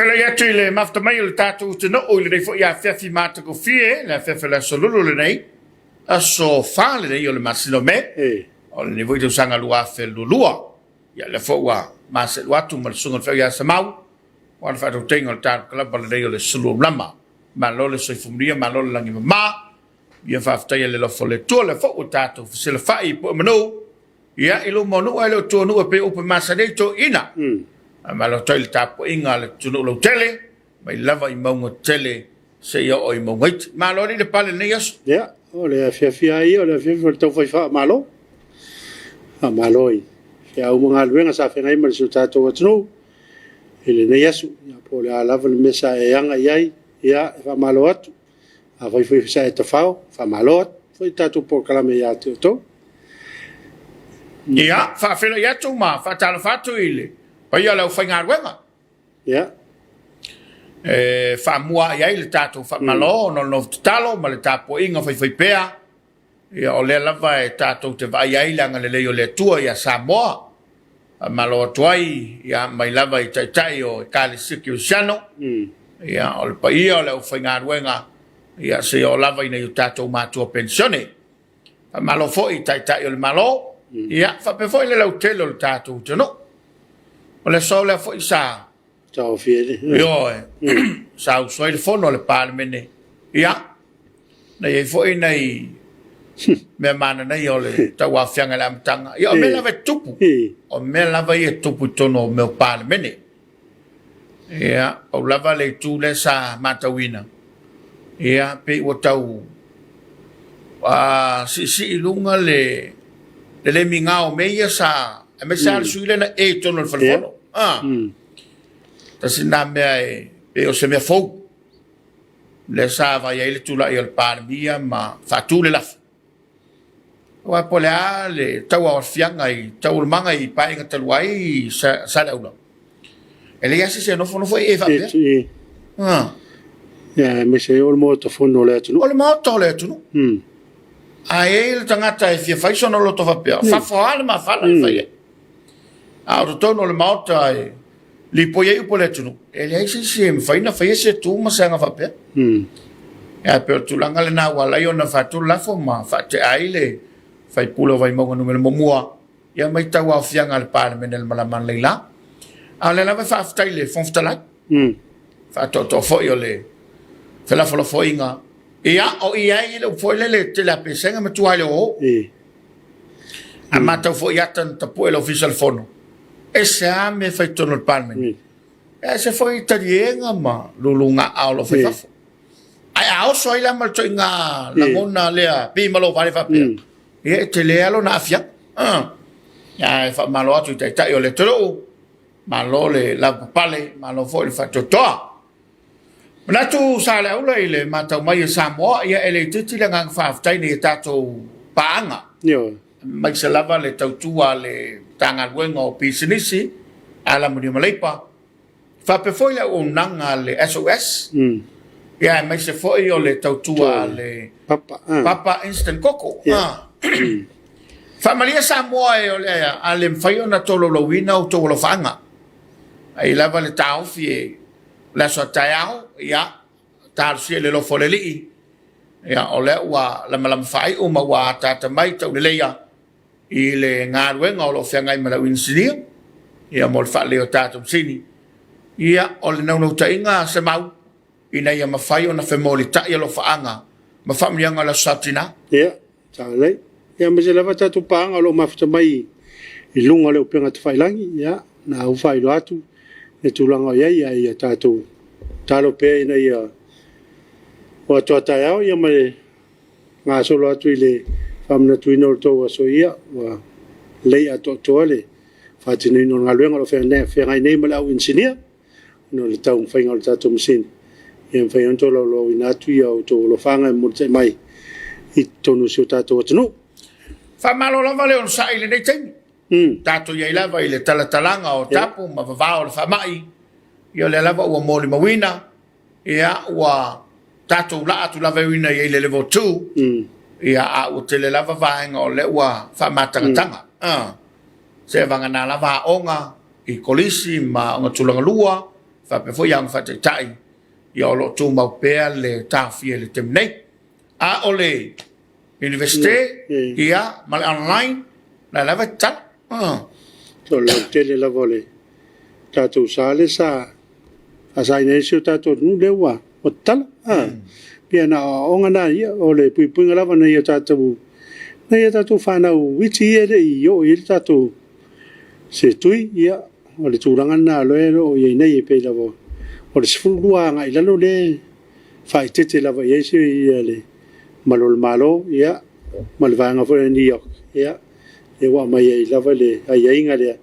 Faafeiloai atu i le mafuta mai o le tatou atunuu i lenei foi afiafi matagofie, le afiafi o le aso Lulu lenei, aso 4 lenei o le masina o Me, o lenei foi tausaga 2022. Ia lea foi ua maselu atu ma le susuga i le Feau ia Samau, aua le faatautaiga o le tatou kalaba lenei o le Sulu o Lama. Malo le soifua manuia, malo le lagi e mama. Ia faafetaia le alofa o le Atua, lea foi ua tatou fesilafai i pue manu, ia i luma o nuu ae le o tua o nuu e pei o upu e masani ai toeaiina. Faamalo atu ai i le tapuaiga a le atunuu lautele, mai lava i mauga tele seia oo i mauga iti. Malo alii le pale i lenei aso. Ia, o le afiafi lava ia, o le afiafi o le taufai faamalo. Faamalo i feau ma galuega sa feagai ma si o tatou atunuu i lenei aso. Ia, po o le a lava le mea sa e aga i ai, ia, e faamalo atu. Afai foi sa e tafao, faamalo atu foi le tatou polokalame ia te outou. Ia, faafeiloai atu ma faatalofa atu i le paia o le aufaigaluega. Ia. E faamua i ai le tatou faamalo ona o le nofo tatalo ma le tapuaiga faifaipea. Ia, o lea lava e tatou te vaai ai le agalelei o le Atua ia Samoa. Faamalo atu ai, ia, mai lava i taitai o Ekalesia Kerisiano, ia, o le paia o le aufaigaluega, ia, seia oo lava i nai o tatou matua penisione. Faamalo foi i taitai o le Malo, ia, faapea foi le lautele o le tatou atunuu. O le aso lea foi sa Taofia ai le. Ioe, sa usu ai le fono a le Palemene. Ia, na i ai foi nai mea mananaia o le tauaofiaga i le amataga. Ia, o mea lava e tupu. O mea lava ia e tupu i totonu o mea o Palemene. Ia, pau lava le itu lea sa matauina, ia, pei ua tau siisii i luga le le migao o mea ia sa, aemaise lava le sui lea na e i totonu o le falefono. Tasi lena mea e pei o se mea fou, lea sa vaai ai le tulai o le Palemia ma faatu le lafo. Aua po o le a le tauaofiaga i taualumaga i paeaiga talu ai Saleaula, e leai lava se isi e nofonofo ee faapea. Ia, aemaise ai o le Maota Fono o le atunuu. O le Maota o le atunuu. A i ai le tagata e fia fai sona loto faapea, fafo lava le mafala e fai ai. A o totonu o le Maota e lipoi ai upu a le atunuu, e leai se isi e mafai ona faia se tu ma se aga faapea. Ae pei o le tulaga lena ua ala ai ona faatu le lafo ma faatea ai le sui usufono o Vaimauga Nu.1, ia mai tauaofiaga a le Palemene i le malama analeila. A o lea lava e faafetai i le Fofoga Fetalai, faatoatoa foi o le felafolafoaiga. Ia, o i ai le upu foi lele, tele a pesega ma tua i le oo. A matau foi i ata na tapue e le Ofisa o le Fono, ese lava mea e fai i totonu o le Palemene, e ese foi taliega ma lulugaao o lo o fai fafo. Ae a oso ai la ma le ituaiga lagona lea pei ma lou vale faapea, ia e tele lava lona aafiaga. Ae faamalo atu i Taitai o le atunuu, malo le lavapapale, malo foi le faatoatoa. Manatu Saleaula i le matau mai e Samoa, ia e le itiiti le agaga faafetai nei a tatou paaga. Aemaise lava le tautua a le Matagaluega o Pisinisi, Alamanuia ma Leipa, faapea foi le auaunaga a le SOS, ia aemaise foi o le tautua a le Papa Instant Koko. Faamalie Samoa e o le a le mafai ona tolaulauina outou alofaaga. Ai lava le taofi e o le aso a taeao, ia, talosia i le alofa o le Alii, ia, o lea ua lamalama faaiu ma ua ataata mai tauleleia i le galuega o lo o feagai ma le au inisinia, ia, mo le faaleleia o tatou masini. Ia, o le naunautaiga Semau, ina ia mafai ona femolitai alofaaga ma faamanuiaga o le Aso Sa Tina. Ia, saolelei. Ia, aemaise lava tatou paaga o lo o mafuta mai i luga o le upega tafailagi. Ia, na ua faailoa atu le tulaga o i ai, ae ia tatou tatalo pea ina ia o atoa taeao ia ma le gasolo atu i le faamanatuina o le tou aso ia, ua lelei atoatoa le faatinoina o le galuega o lo o feagai nei ma le au inisinia ona o le taumafaiga o le tatou masini ia mafai ona tolaulauina atu ia outou alofaga e mulitai mai i totonu o si o tatou atunuu. Faamalo lava le onosai i lenei taimi. Tatou i ai lava i le talatalaga o tapu ma vavao o le faamai, ia o lea lava ua molimauina, ia ua tatou laa atu lava e uiga i ai le level 2, ia a ua tele lava vaega o lea ua faamatagataga. Se vagana lava aoga i kolisi ma aoga tulaga lua, faapea foi aoga faataitai, ia o lo o tumau pea le taofia i le taimi nei. A o le Iunivesite, ia, ma le online, o la lava e tatala. O le lautele lava o le tatou sa lea sa faasaina ai si o tatou atunuu lea ua tatala. Ia na o aoaoga na ia, o le puipuiga lava o nai a tatou fanau iti ia e le i oo i ai le tatou se tui, ia, o le tulaga lena o lea o lo o i ai nei, e pei lava o le 12 agai i lalo lea e faaeteete lava i ai le malu o le Malo ma le vaega foi o le NEOC, ia, lea ua aumai ai lava le aiaiga lea,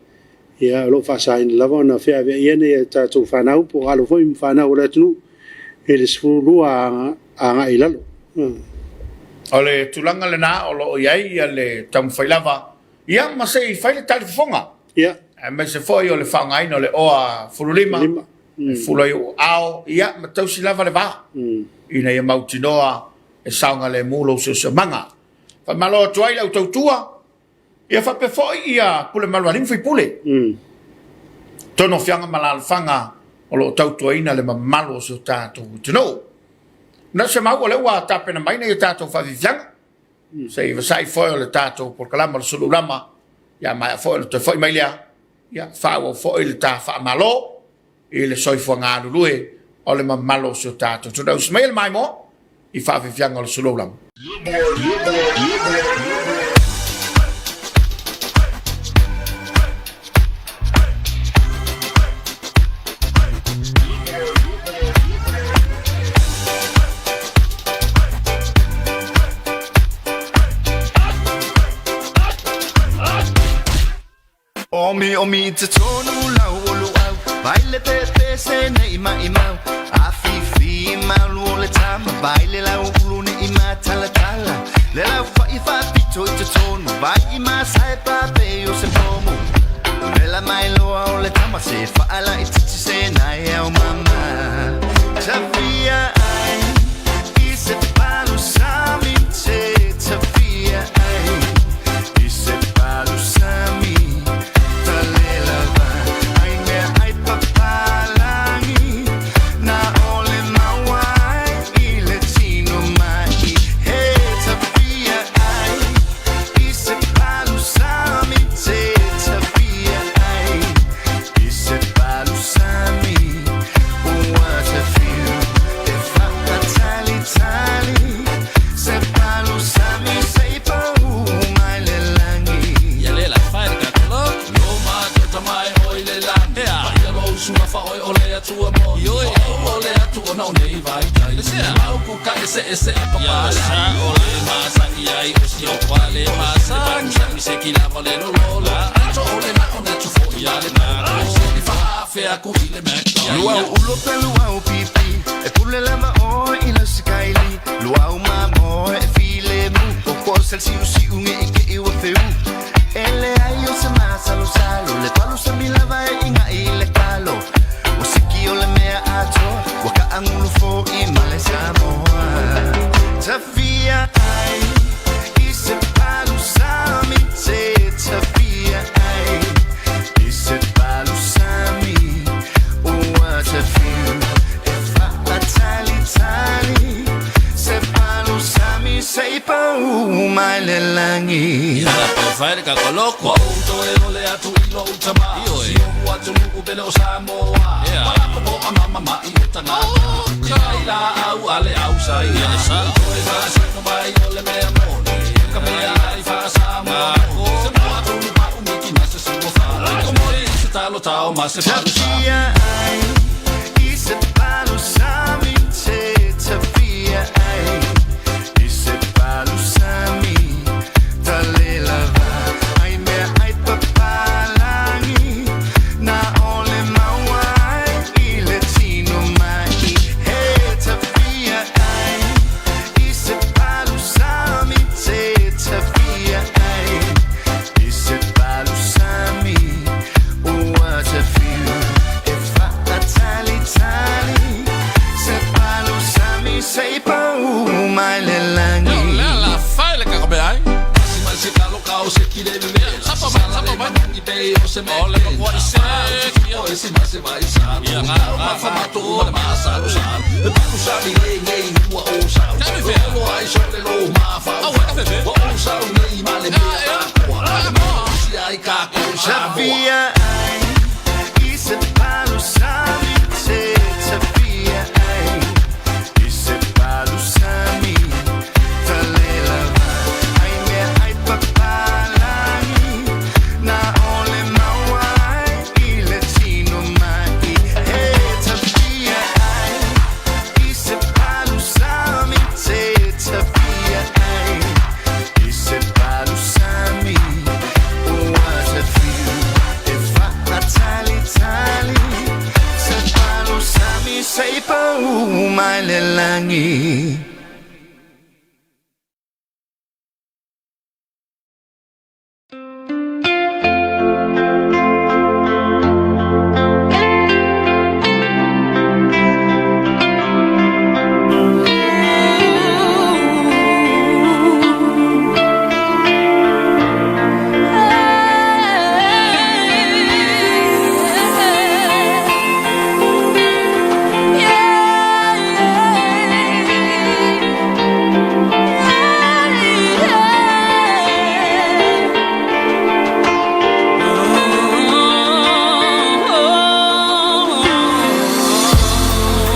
o lo o faasaina lava ona feaveaia nai a tatou fanau po o alo foi ma fanau a le atunuu i le 12 agai i lalo. O le tulaga lena o lo o i ai le taumafai lava, ia ma se i fai le talifofoga, aemaise foi o le faaaogaina o le oa fululima, e fula i ou aao, ia ma tausi lava le va, ina ia mautinoa e saogalemu lou siosiomaga. Faamalo atu ai le au tautua, ia faapea foi ia pule mamalu a alii ma faipule, totonu o afioaga ma alaalafaga o lo o tautuaina le mamalu o si o tatou atunuu. Manatu Semau o lea ua tapena mai nai a tatou faafiafiaga, se i vasai foi o le tatou polokalama o le Sulu Lama, ia maea foi ona toe foi mai lea, ia faaauau foi le ta faamalo i le soifua galulue o le mamalu o si o tatou atunuu. Ausi maia le maimoa i faafiafiaga o le Sulu Lama. Omi omi i totonu lau o luau Vai le pepese nei mai mau Afifi malu o le tama Vai le lau ulu nei matalatala Le lau fai faapito i totonu Vai i masae pape o se pomu Vela mai loa o le tama Se faala i titi se nai au mama Tafia ai I se palu sami te tafia ai I se palu sami Talela va ai mea ai papalangi Na ole maua ai i le tino mai He tafia ai I se palu sami te tafia ai I se palu sami Ua tafiu E whakatalitali Se palu sami se i pau mai le langi Ia le la fai le kakolo. Lo ma tota mai oi le lani. Ea. Ia lo sula fa oi o le atua mo. Ioi. O o le atua na o nei vai tai. Sea. Mau ku ka ese ese a papa. Ia sa o le ma sa i ai o si o kwa le ma sa. Le pa mi se ki lava le lo lo la. Ato o le na o na tu fo ia le na. I fa fe a ku i le mek. Luau ulo pe luau pipi E pule lava oe i lau sakaili Luau mamoe e file mu O ko sel siu siu nge i ke iwa feu Ele ai o se masalo salo Le palu sa milava e inga i le kalo O siki o le mea atoa Wa ka angulu fo i male Samoa Tafia ai I se palu sami te tafia ai I se palu sami Ua tafiu E whakatalitali Se palu sami se i pau mai le langi Ia la pe fai le kakolo. Wa o toe o le atu i lo utama. Ioi. Si o atu nuku pele o Samoa. Ea. Wala po a mama ma i o tangata. Ia i la au a le au sa ia. Sa. Toe fa sa no mai o le mea moni. Ka mea ai fa Samoa. Se mo atu ni pa umiki na se sua fa. Ko mori se talo tao ma se palu sami. Tafia ai I se palu sami te tafia ai I se palu sami Talela va ai mea ai papalangi Na ole maua ai i le tino mai He tafia ai I se palu sami te tafia ai I se palu sami Ua tafiu E whakatalitali. Tafia ai i se palusami te tafia ai i se palusami talelava ai mea ai papalagi na ole maua ai i le tino mai he tafia ai i se palusami te tafia ai i se palusami ua te fiu e faatalitali se palusami se i pau mai le lagi.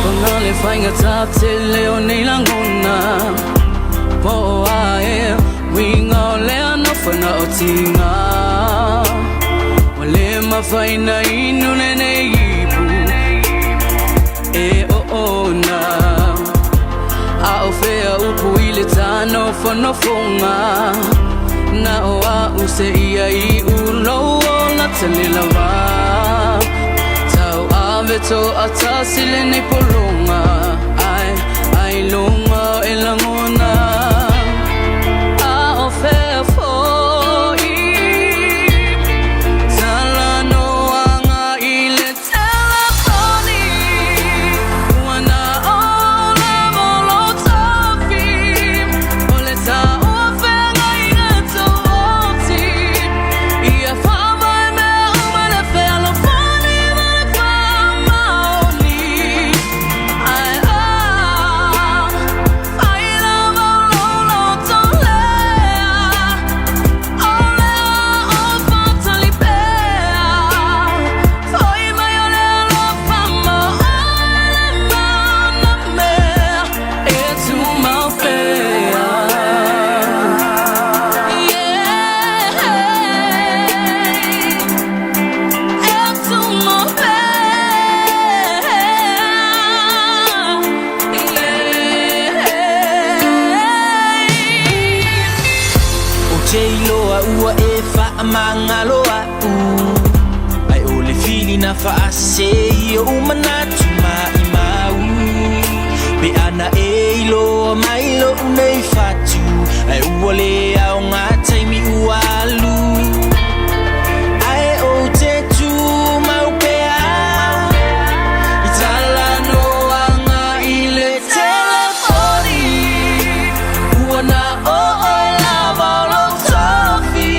Ona le faigata tele o nei lagona Po o a ea uiga o lea nofo na o tiga. Ua le mafai na inu lenei ipu e oona. A o fea upu i le tānofonofoga Na o a'u seia iʻu lou ola tele lava. Tau ave toʻatasi lenei pologa Ai ai luga e lagona A o fea foʻi Talanoaga i le telefoni Ua na o lava lou tofi O le taua feagaiga tuoti Ia faavae mea uma le fealofani ma le faamaoni Ae a fai lava o lou loto lea O lea o fatali pea Foi mai o le alofa ma oe le mana mea E tumau pea. Yeah. E tumau pea. Yeah. Ou te iloa ua e faamagalo aʻu Ae o le filina faasei o manatu maʻimau Pe ana e iloa mai loʻu nei fatu Ae ua le aoga taimi ua alu Ae ou te tumau pea I talanoaga i le telefoni Ua na o oe lava o lou tofi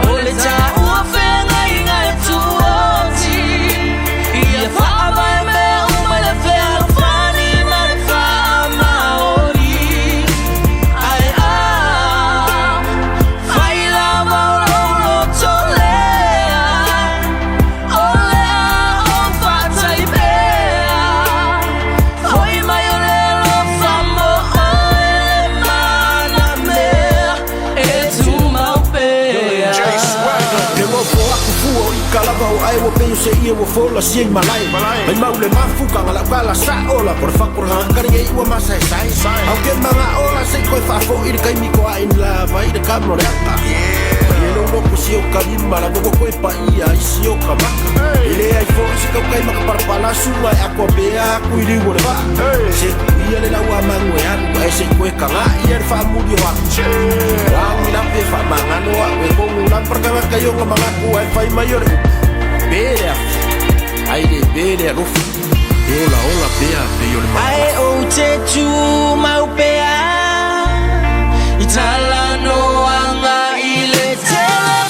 O le taua feagaiga e tuoti Ia faavae mea uma i le fealofani ma le faamaoni Ae a fai lava o lou loto lea O lea o faatali pea Foi mai o le alofa mo oe le mana mea E tumau pea. Le ofo aku fua o ika lava o ae ua pei o se ia ua fola sia i malae. Mai mau le mafu ka ngala kala sa ola por fa por hanga kari ngai ua masa e sai. Au ke manga ola se koe faafo i le kaimi ko a in la vai le kamo le ata. E lo loko si o kalima la koko koe pa ia i si o ka maka. E le ai fo i se kaukai maka parapala sunga e ako pea aku i riu o le vaa. Se ia le lau a mangu e alu e se koe kanga ia le faamuli o aku. Rangi la pe fa mangano a we kongu la parkanga kayo nga mangaku ai fai mai o le upu. Pere afi. Ai le pere alofi. E ola ola pea pe o le Ae ou te tumau pea I talanoaga i le telefoni.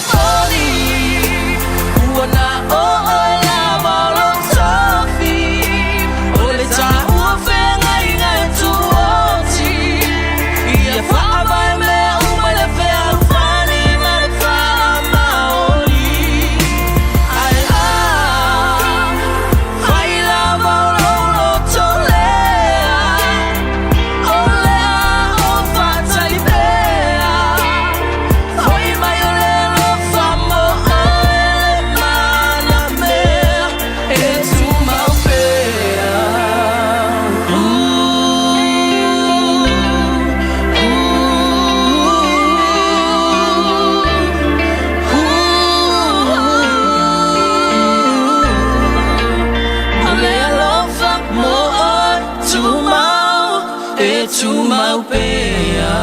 te tumau pea.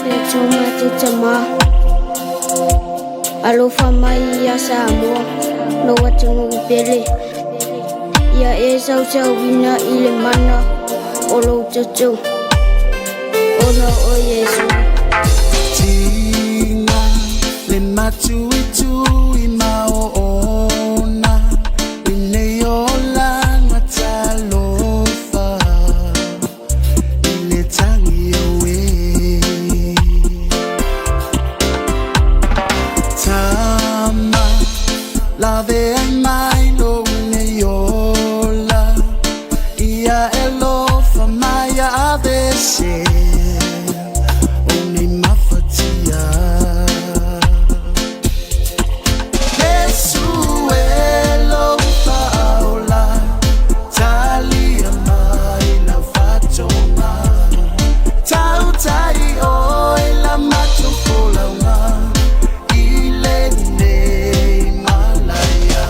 Le Tuma te tama Alofa mai ia Samoa Lou atunuu pele Ia e sausauina i le mana o lou toto Ona o Iesu. Tiga le matuitui ma oona I nei olaga talofa I le tagi oe Tama lave ai mai lou nei ola Ia e lofa mai aveese O nei mafatia Iesu e lou faaola Talia mai lau faatoga Tautai oe la matou folauga I lenei malaia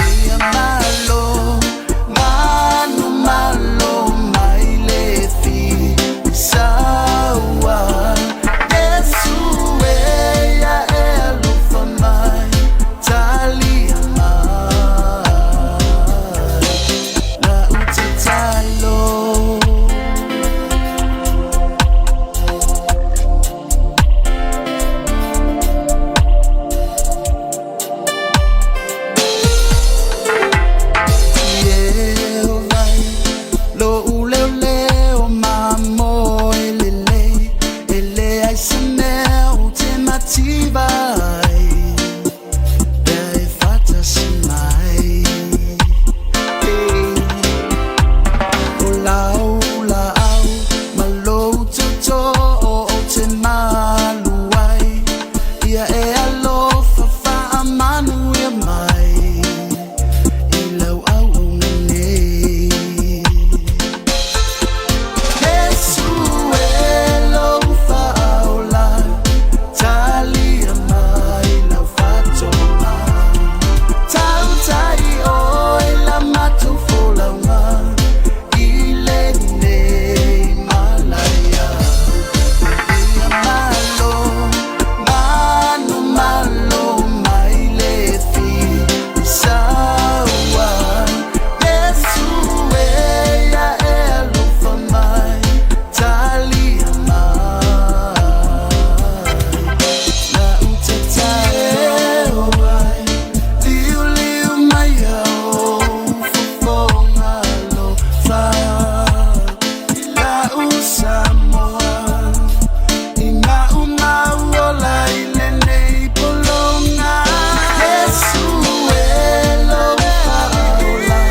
Ia malo manu malo mai le fisaua Iesu e ia e alofa mai Talia mai Lau tatalo. Iehovai lou leoleo ma moe lelei E leai se mea ou te mativa ai Pea e faatasi mai Hey. O lau laau ma lou tootoo ou te malu ai Ia e alofa faamanuia mai I lau auauna nei Iesu e lou faaola Talia mai lau faatoga Tautai oe la matou folauga I lenei malaia Ia malo manu malo mai le fisaua Iesu e ia e alofa mai Talia mai Lau tatalo ai Liuliu mai au fofoga alofa I lau Samoa I maumau ola i lenei pologa Iesu e lou faaola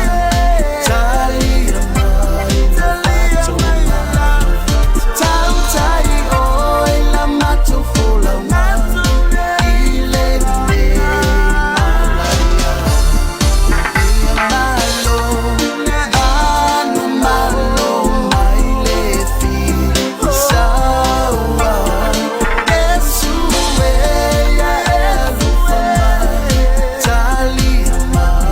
Talia mai lau faatoga Tautai oe la matou folauga I lenei malaia Ia malo manu malo mai le fisaua Iesu e ia e alofa mai Talia mai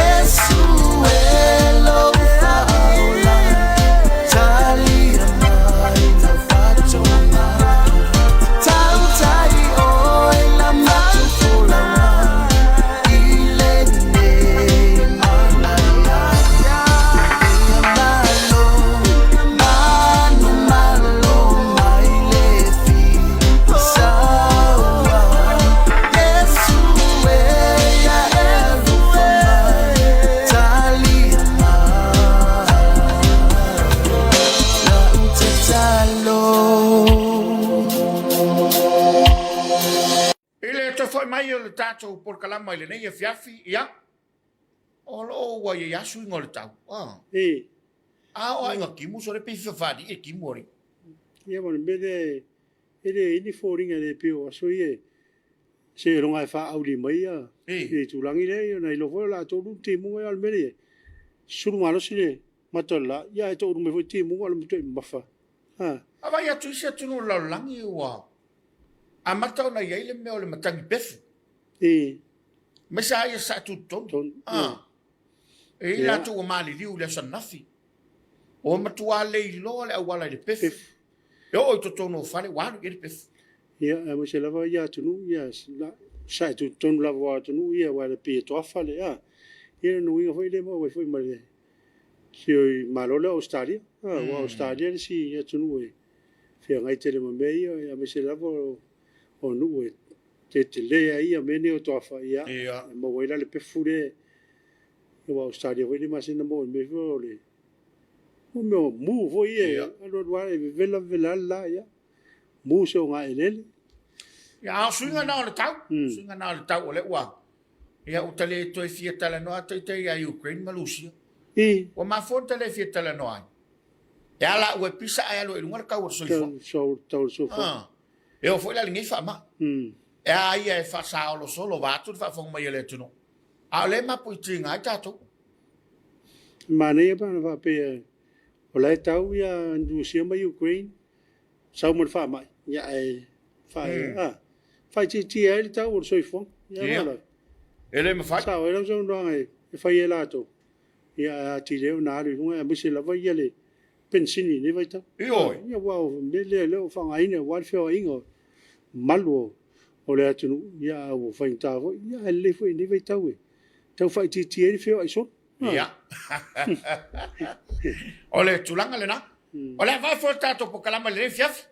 Iesu e lou faaola Talia mai lau faatoga Tautai oe la matou folauga I lenei malaia Ia malo manu malo mai le fisaua Iesu e ia e alofa mai Talia mai Lau tatalo. I le toe foi mai o le tatou polokalama i lenei afiafi, ia, o lo o ua i ai lava suiga o le tau. Ah. E. A o aiga kimu, so le pei fia faali'i e kimu alii. Ia ma le mea lea E leai ni foliga e le pei o aso ia seiloga e faaauli mai ia le itulagi lea, ia ona iloa foi lea o latou lu timuga. A o le mea lea e i ai, sulu malosi le mata o le la, ae toulu mai foi timuga o le matuai mamafa. A vaai atu isi atunuu o le lalolagi ua amata ona i ai le mea o le matagi pefu. Aemaise lava ia sae tutotonu. E i ai latou ua maliliu i le aso ananafi. Ua matua leiloa le auala i le pefu. E oo i totonu o fale ua alu i ai le pefu. Ia, aemaise lava ia atunuu ia sae tutotonu lava o atunuu ia, aua e pei e toafa le... Ia o lona uiga foi lea e maua ai foi ma le si Malo lea o Ausetalia. Aua o Ausetalia le isi atunuu e feagai tele ma mea ia, aemaise lava o nuu e tetele ai mea nei o toafa, ia, e maua ai la le pefu lea. Aua o Ausetalia foi le masani ona maua i mea foi o le mea o mu foi ia, e alu alu lava e vevela vevela lava le la, ia, mu se ogaeleele. Ia, a o suiga na o le tau, suiga na o le tau o lea ua, ia, ua ta le toe fia talanoa ata ita ia Ukraine ma Lusia. Ua mafua ona ta le fia talanoa ai. E ala ua pisa ae alu ai i luga le tau o le soifua. Tau o le soifua. E oo foi la i lenei faamai. E a ia e faasaolosolo vaeatu le faafofoga mai a le atunuu. A o lea e mapuitiga ai tatou. Manaia pe ana faapea o la e tau ia Rusia ma Ukraine, sau ma le faamai, ia ae faaitiitia ai le tau o le soifuaga. Ia, e le mafai. Sao ai lau saunoaga e fai e latou, ia ae atili ai ona alu i luga, aemaise lava ia le penisini i lenei vaitau. Ioe. Ia aua o le mea lea o lea ua faaaogaina aua le feoaiga o le mamalu o le atunuu, ia ae ua faigata foi. Ia ae lelei foi i lenei vaitau e tau faaitiitia ai le feoai solo. Ia. O le tulaga lena. O le a vae foi le tatou polokalame i lenei afiafi.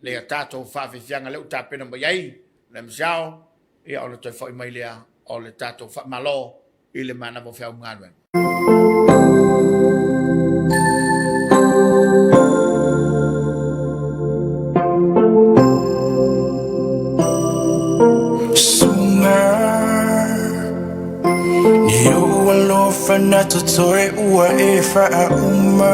Le tatou faafiafiaga lea ua tapena mai ai le MCL, ia ona toe foi mai lea o le tatou faamalo i le manava o feau ma galuega. Suga Ni ou alofa na totoe ua e faauma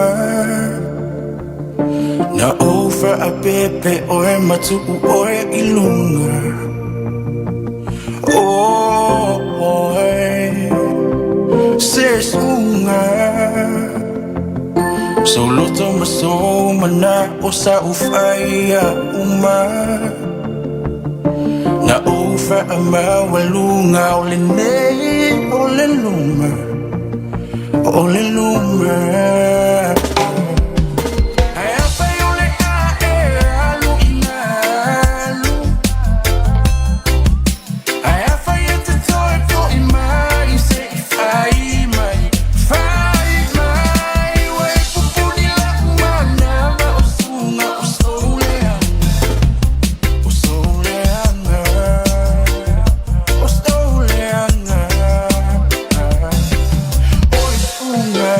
Na ou faapepe oe ma tuu oe i luga Oe se suga Sou loto ma sou mana'o sa ou faia uma Na ou faamaualuga o lenei o le luma O le luma Ae afai o le a e alu i galu Ae afai e te toe fo'i mai se i fai mai Fai mai Ua e pupuni la'u manava o suga o sou leaga O sou leaga O sou leaga Oi suga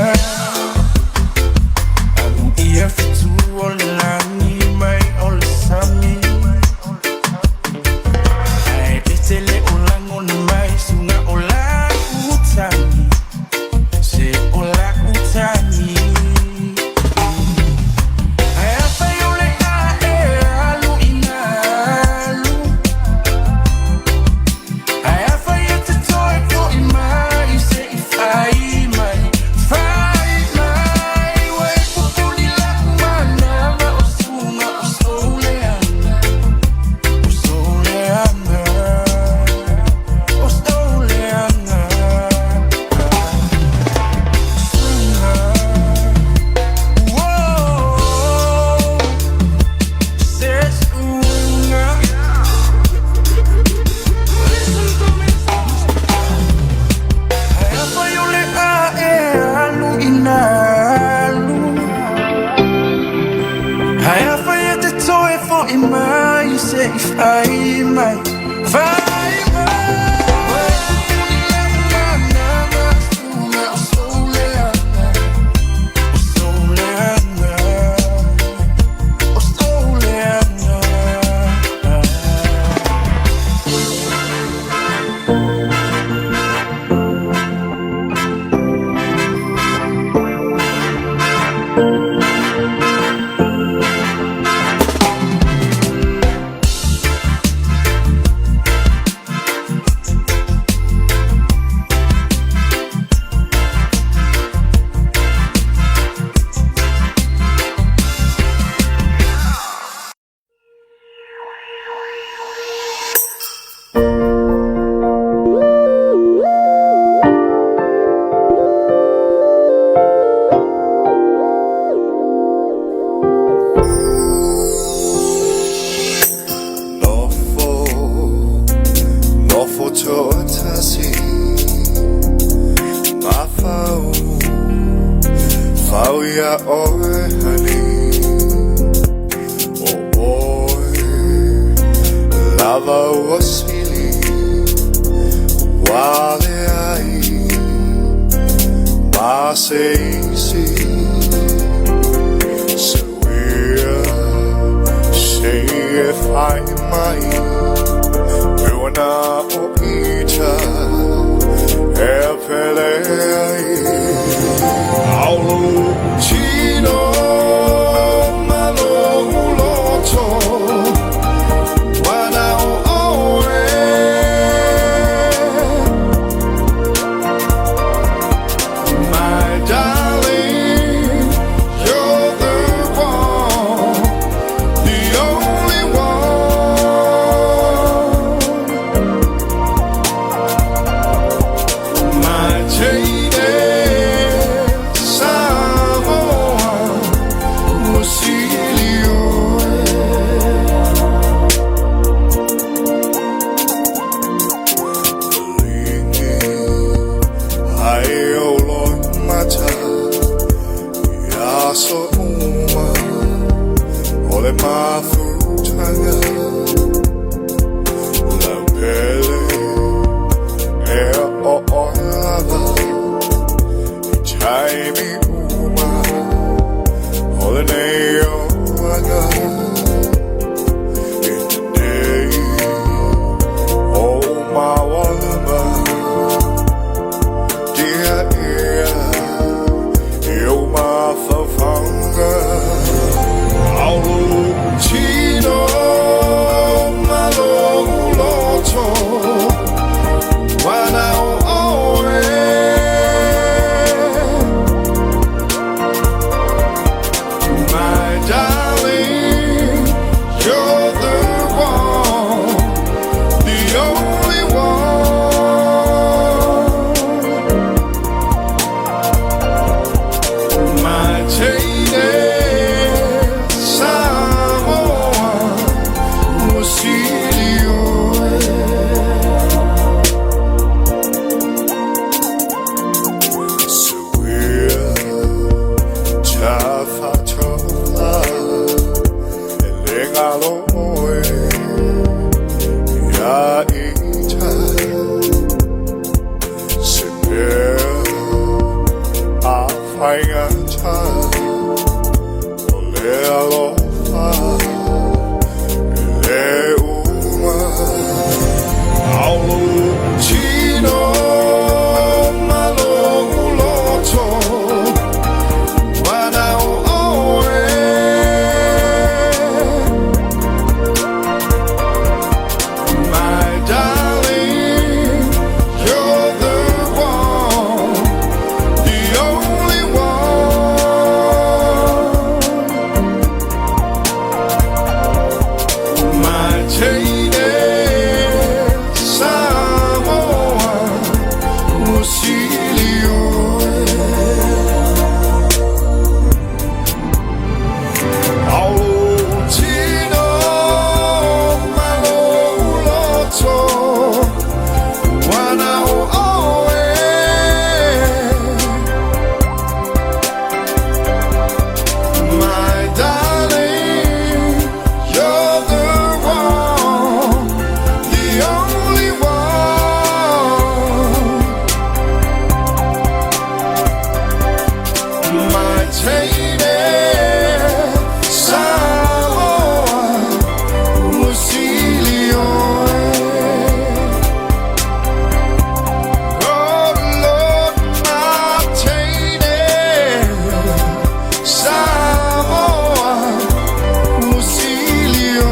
Alu ia fitu o le lagi mai o le sami Ae ese le o lagona mai suga o la'u tagi Se o la'u tagi Ae afai o le a e alu i galu Ae afai e te toe fo'i mai se i fai mai Fai mai Ua e pupuni la'u manava o suga o sou leaga O sou leaga O sou leaga Suga Uou Se suga Listen to me Ae afai o le a e alu i galu Ae afai e te toe fo'i mai se i fai mai Fai mai Ua e pupuni la'u manava suga o sou leaga O sou leaga O sou leaga ia oe honey O oe lava ua sili Ua leai ma se isi Suia se e fai mai E wana o ita E pele ai Aulo tino malo loto Wana o oe. My darling, you're the one, the only one. My jaded Samoa, ua sili oe. Liki ai o loimata i aso uma o le mafutaga lau pele e o oe lava i taimi uma o lenei olaga i lenei o maualuma dia ia i o mafaufauga Aulo tino malo loto Wana o oe. My darling, you're the one, the only one. My jaded Samoa, ua sili oe. Suia tafatofa e le galo oe ia ita se mea a faigata o le alofa e le uma Aulo tino malo loto Wana o oe. My darling, you're the one, the only one. My jaded Samoa, ua sili oe. Aulo tino malo loto Wana o oe. My darling, you're the one, the only one. My jaded Samoa, ua sili oe. Oh Lord, my jaded Samoa, ua sili oe.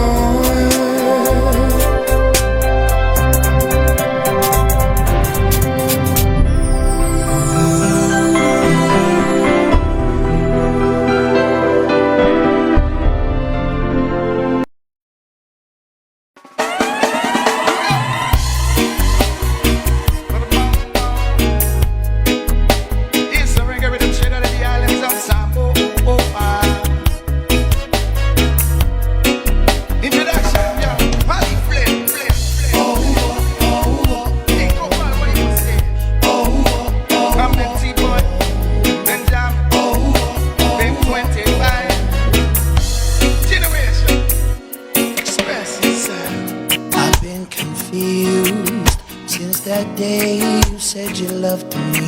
said you loved me.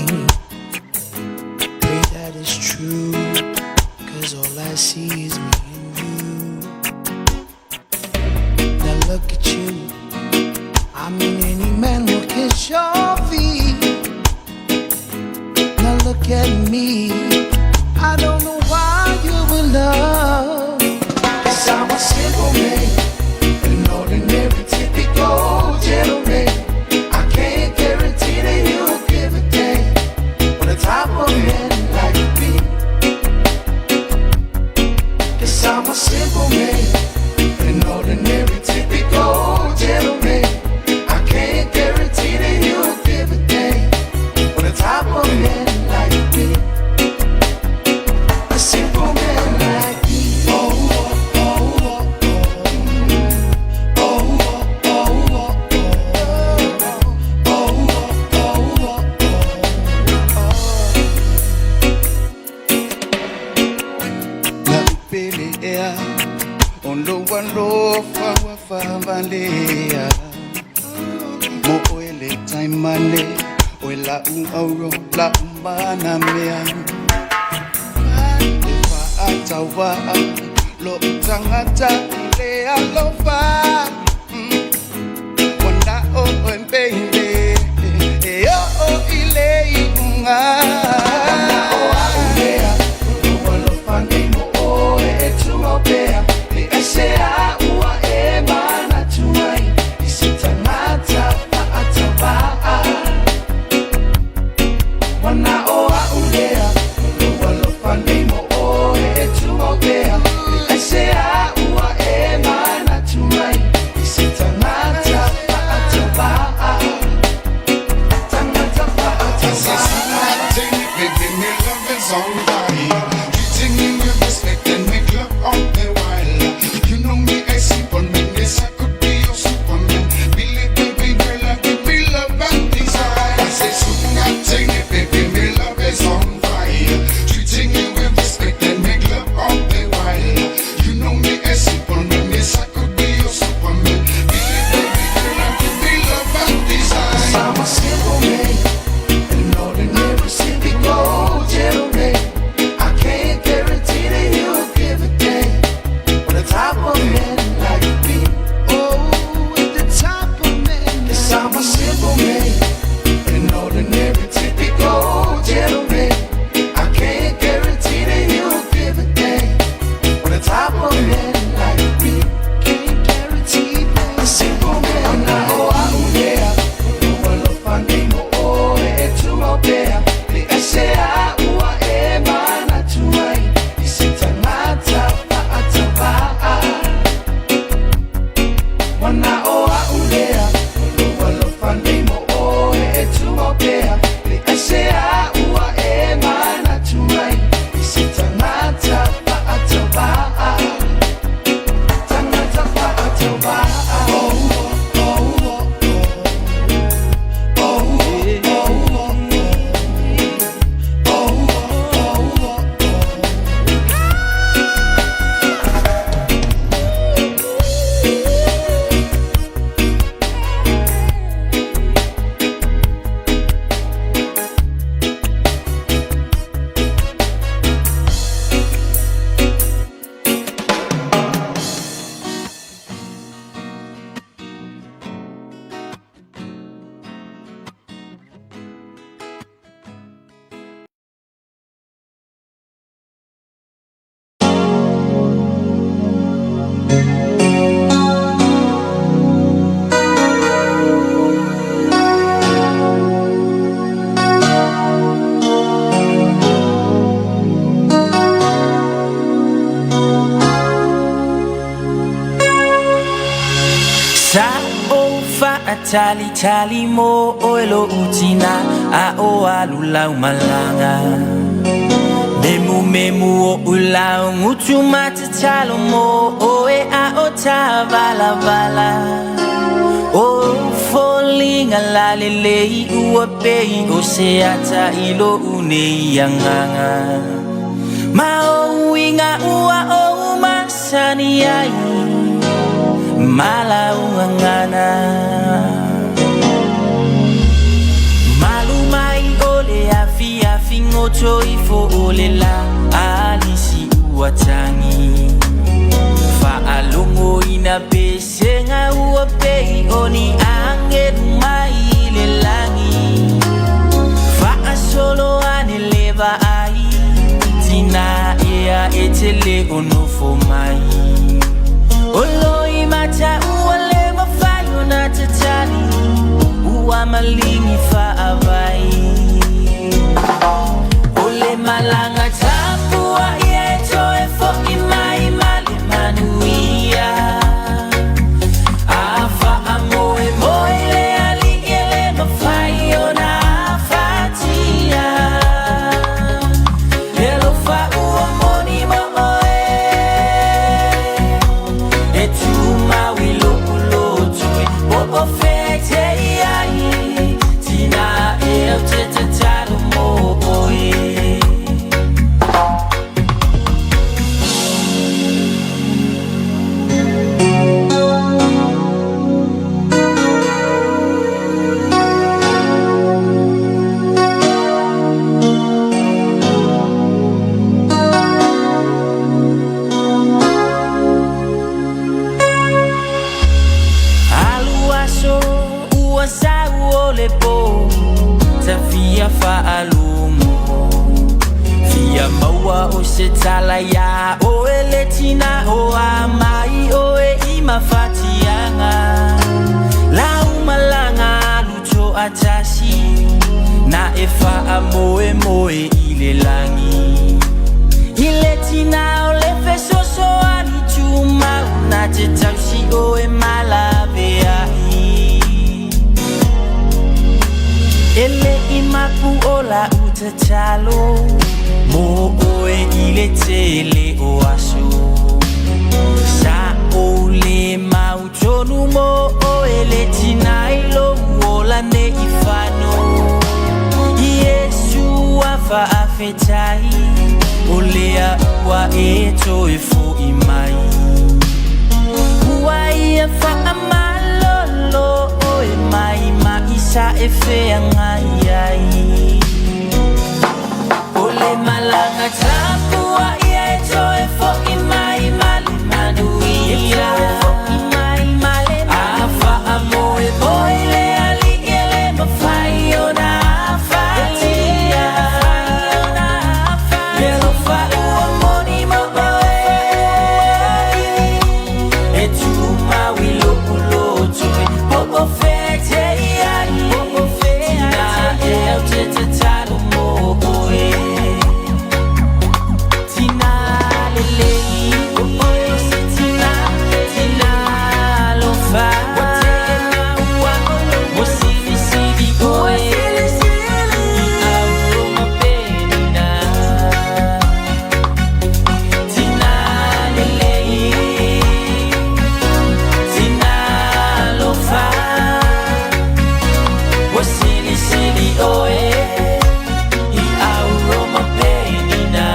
Pray that it's true, 'cause all I see is me and you. Now look at you. I mean, any man will kiss your feet. Now look at me. I don't know why you would love. 'Cause I'm a simple man, an ordinary, typical gentleman. I can't guarantee that you'll give a damn for the type of man like me. 'Cause I'm a simple man, an ordinary, typical gentleman. I can't guarantee that you'll give a damn for the type of man like me. A simple man like me. Oh, oh, oh, oh, oh, oh, oh, oh, oh, oh. Na upele ea ono alofa ua faavalea mo oe le taimane oe la'u auro la'u manamea e fa'ataua'a lo'u tagata i le alofa ua na'o oe baby e o'o i le i'uga. Baby, me loving somebody. Treating me with respect and make love all the while. You know me, I simple man. Yes, I could be your superman. Believe baby girl, I give me love and desire. I say, soon I take it, baby, me love is on fire. Treating you with respect and make love all the while. You know me, I simple man. Yes, I could be your superman. Believe baby girl, I give me love and desire. I'm a simple man, an ordinary, typical gentleman. I can't guarantee that you'll give a damn for the type of man like me. Oh, the type of man. 'Cause I'm a simple man, an ordinary, typical gentleman. I can't guarantee that you'll give a damn for the type of man like me. Can't guarantee that. A simple man. Oh, oh, yeah. Sa o faatalitali mo oe lo utina a o alu lau malaga. Memu memu o ulau ngutu matatalo mo oe a o tavalavala. O foliga la lelei ua pei o se ata i lo unei angaga. Ma o uiga ua o masani ai malauagana. ligoto ifo o le la alisi ua tagi Faalogoina pesega ua pei o ni agelu mai i le lagi Faasolo ane le vaai Tina ea e te le o nofo mai O loi mata ua le mafai ona tatali Ua maligi faavai O le malaga tapuai e toe fo'i mai ma le manuia A faamoemoe le Alii e le mafai ona afatia Le alofa ua moni mo oe E tumau i lou loto e Po o fea e te i ai Tina e ou te tatalo mo oe. Alu aso ua sau o le po Ta fia faalogo Fia maua o se tala iā oe le tina o a mai oe i mafatiaga Lau malaga alu toatasi Na e faamoemoe i le lagi I le tina o le fesoasoani tumau Na te tausi oe ma laveai E le i mapu o lau tatalo Mo oe i le tele o aso Sa ou le mautonu mo oe le tina i lou ola nei fano Iesu a faafetai O lea ua e toe fo'i mai Ua ia faamalolo oe mai ma'i sa e feagai ai O le malaga tapuai e toe fo'i mai ma le manuia A faamoemoe le Alii e le mafai ona afatia Le alofa ua moni mo oe E tumau i lou loto e Po o fea e te i ai Tina e ou te tatalo mo oe Tina lelei o oe o se tina Tina alofa Ua silisili oe I au ma penina Tina lelei Tina alofa Ua silisili oe I au ma penina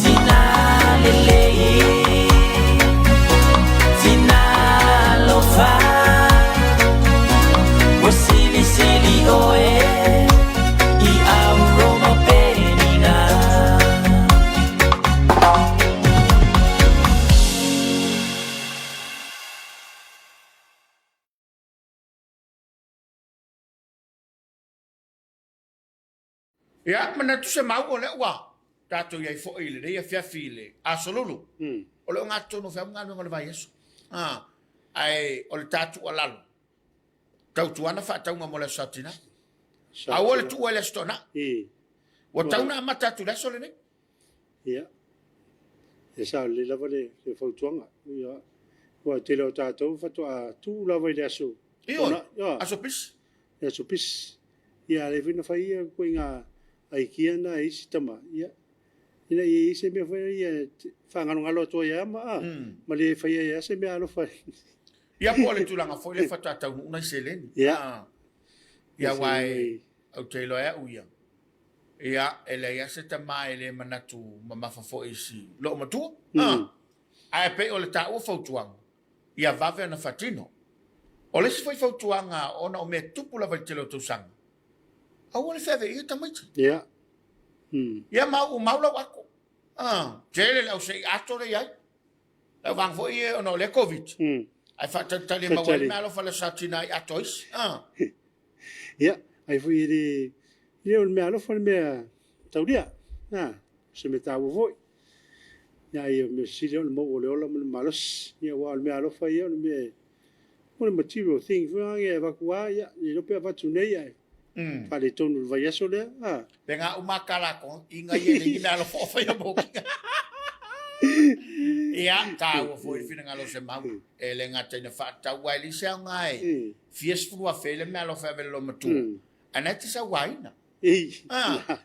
Tina lelei Tina alofa Ua silisili oe I au ma penina. Ia, manatu se mau o lea ua tatou i ai foi i lenei afiafi i le Aso Lulu. O le ogatotonu o feau ma galuega o le vaiaso. Ah, ae o le ta tuualalo, tautuana faatauga mo le Aso Satina. Aua le tuua i le Aso Toonai. Ua tau na amata atu i le aso lenei. Ia, e sao lelei lava le fautuaga. Ia, aua o le tele o tatou faatoa tuu lava i le aso. Ioe, aso pisi. Le aso pisi. Ia, a lea foi na fai ia ituaiga aikia na e isi tama, ia, ina ia i ai se mea foi ia e faagalogalo atu ai lava ma, a, ma le faia ai lava se mea alofa. Ia, po o le tulaga foi lea faatoa taunuu nai seleni. Ia. Ia, aua e, ou te iloa e au ia, Ia, e leai lava se tama e le manatu mamafa foi i si loomatua. Mm. Ae pei o le taua fautuaga, ia vave ona faatino. O le isi foi fautuaga ona o mea tupu lava i le tele o tausaga, Aua le feaveaia tamaiti. Ia. Ia mau mau lau ato. Ah, tele le au sei ato le iai. Lau vaega foi ia ona o lea Covid. Ae faatalitali e maua ai le meaalofa i le Aso Satina i ato isi. Ah. Ia, ai foi e le, e le o le meaalofa le mea taulia. Ah, o se mea taua foi. Ia, ai o le mea sili o le maua o le ola ma le malosi. Ia, aua o le meaalofa ia o le mea, o le material thing foi lea e avatu lava, ia, le iloa pe avatu nei ae faaletonu i le vaiaso lea. Ah. Pe ga uma ka la ko inga ia le ni mea alofa o faia mo kinga. Ia, taua foi le finagalo o Semau. E le gata ina faatau ai le isi aoga e fia sefulu afe le mea alofa e ave i le loomatua. Ae na e te sauaina. Ah.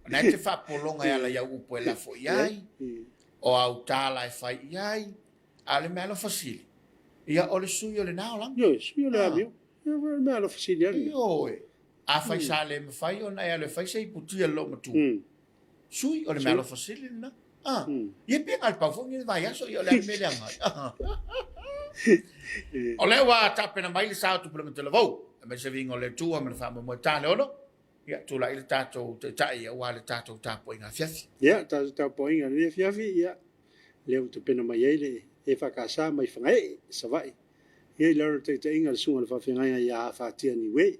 Na e te faapologa e ala i au upu e lafo i ai, o au tala e fai i ai, a o le mea alofa sili, ia o le sui o lena olaga. Ioe, sui o le amio. Ia, o le mea alofa sili lava lena. Ioe. Afai sa le mafai ona e alu e fai se iputia i le loomatua, sui o le mea alofa sili lena. Ah. Ia pe na o le pau foi lenei vaiaso, ia o le a le mea leaga ai. O lea ua tapena mai le sa o Tupulaga Talavou, aemaise viiga o le Atua ma le faamoemoe tane ono, ia tulai le tatou Taitai aua le tatou tapuaiga afiafi. Ia, tatou tapuaiga i lenei afiafi, ia, lea ua tapena mai ai le EFKS mai Fagaee, Savaii, ia i lalo o le taitaiga a le Susuga i le Faafeagaiga ia Afatia Niue.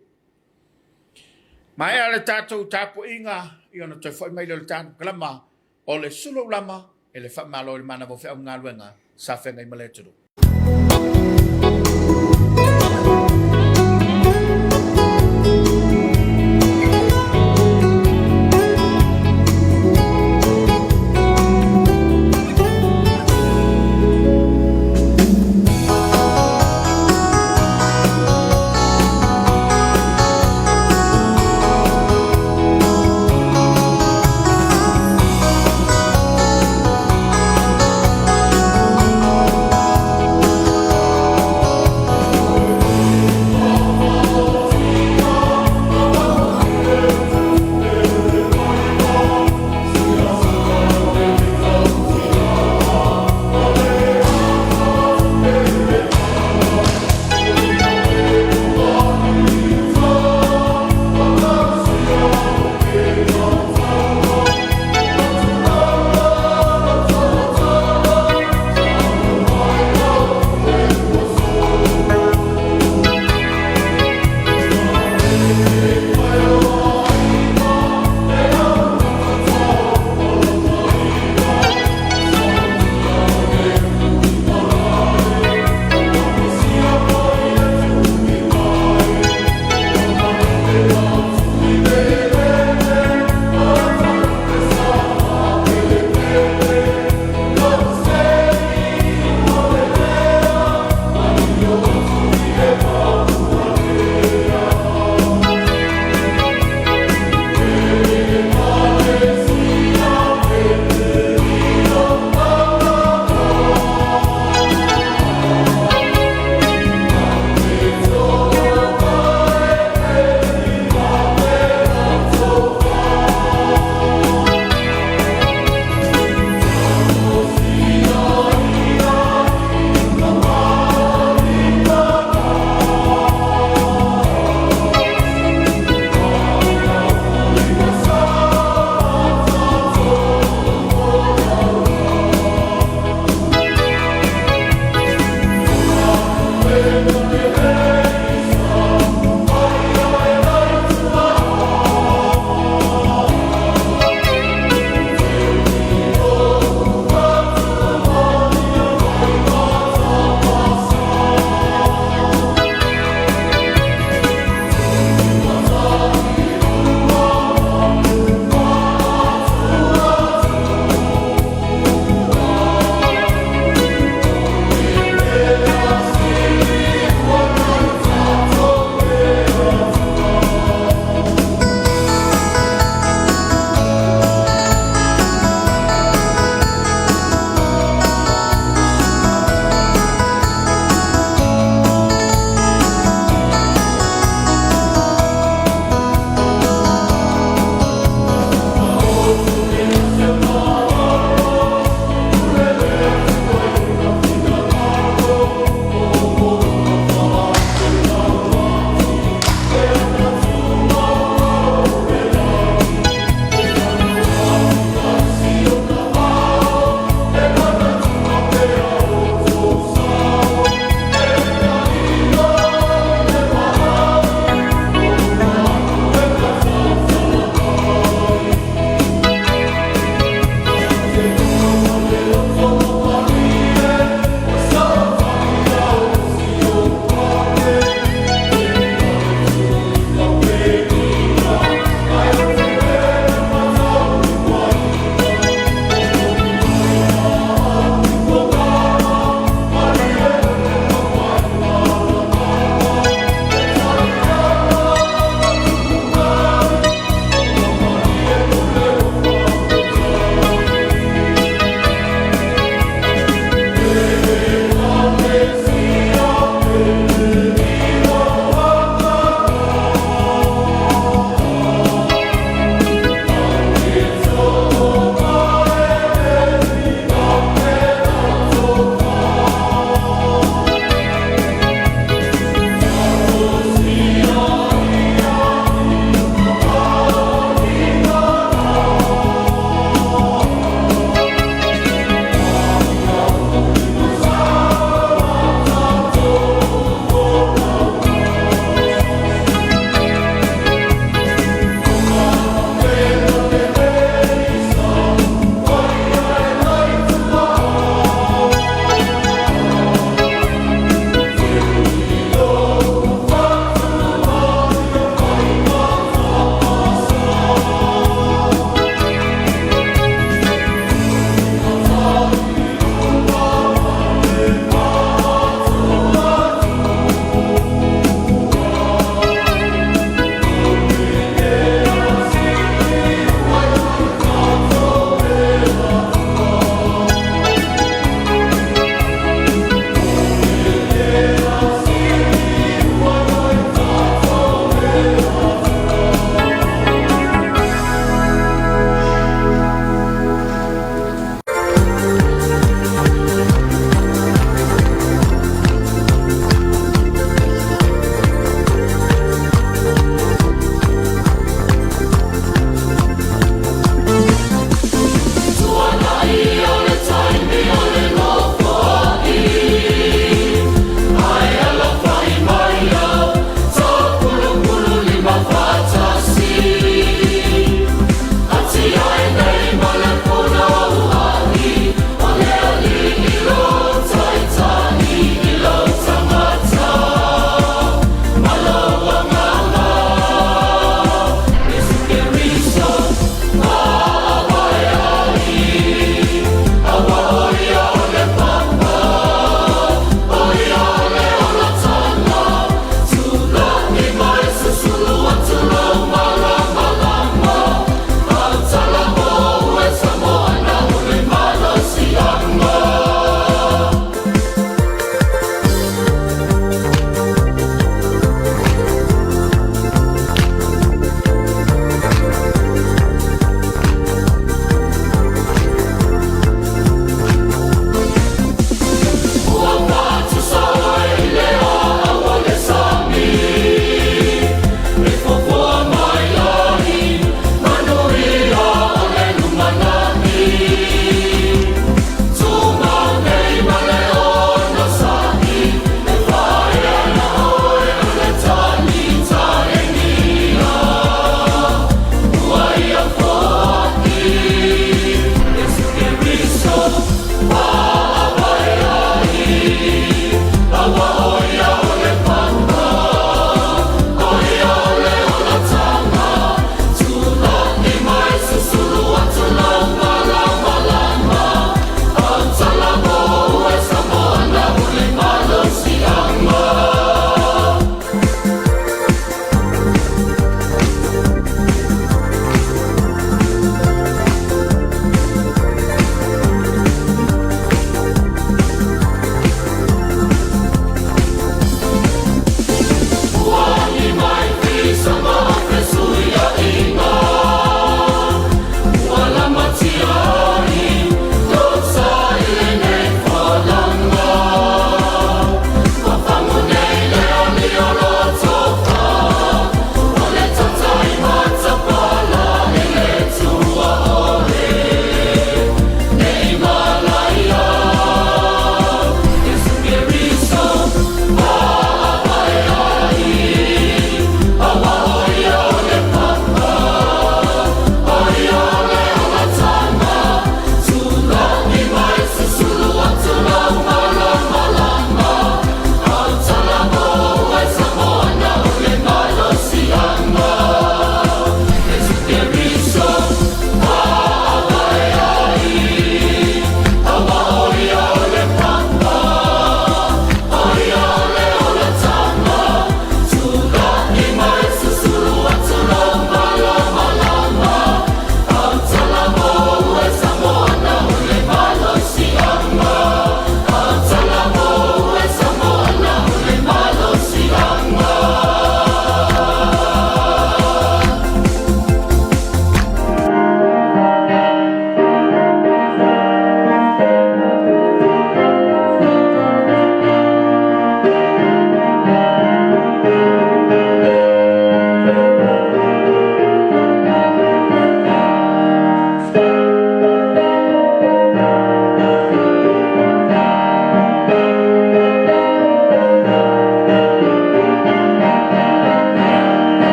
Maea le tatou tapuaiga i ona toe foi mai lea o le tatou kalama o le sulu lama e le faamalo i le manava o feaugaluega sa feagai ma le atunuu.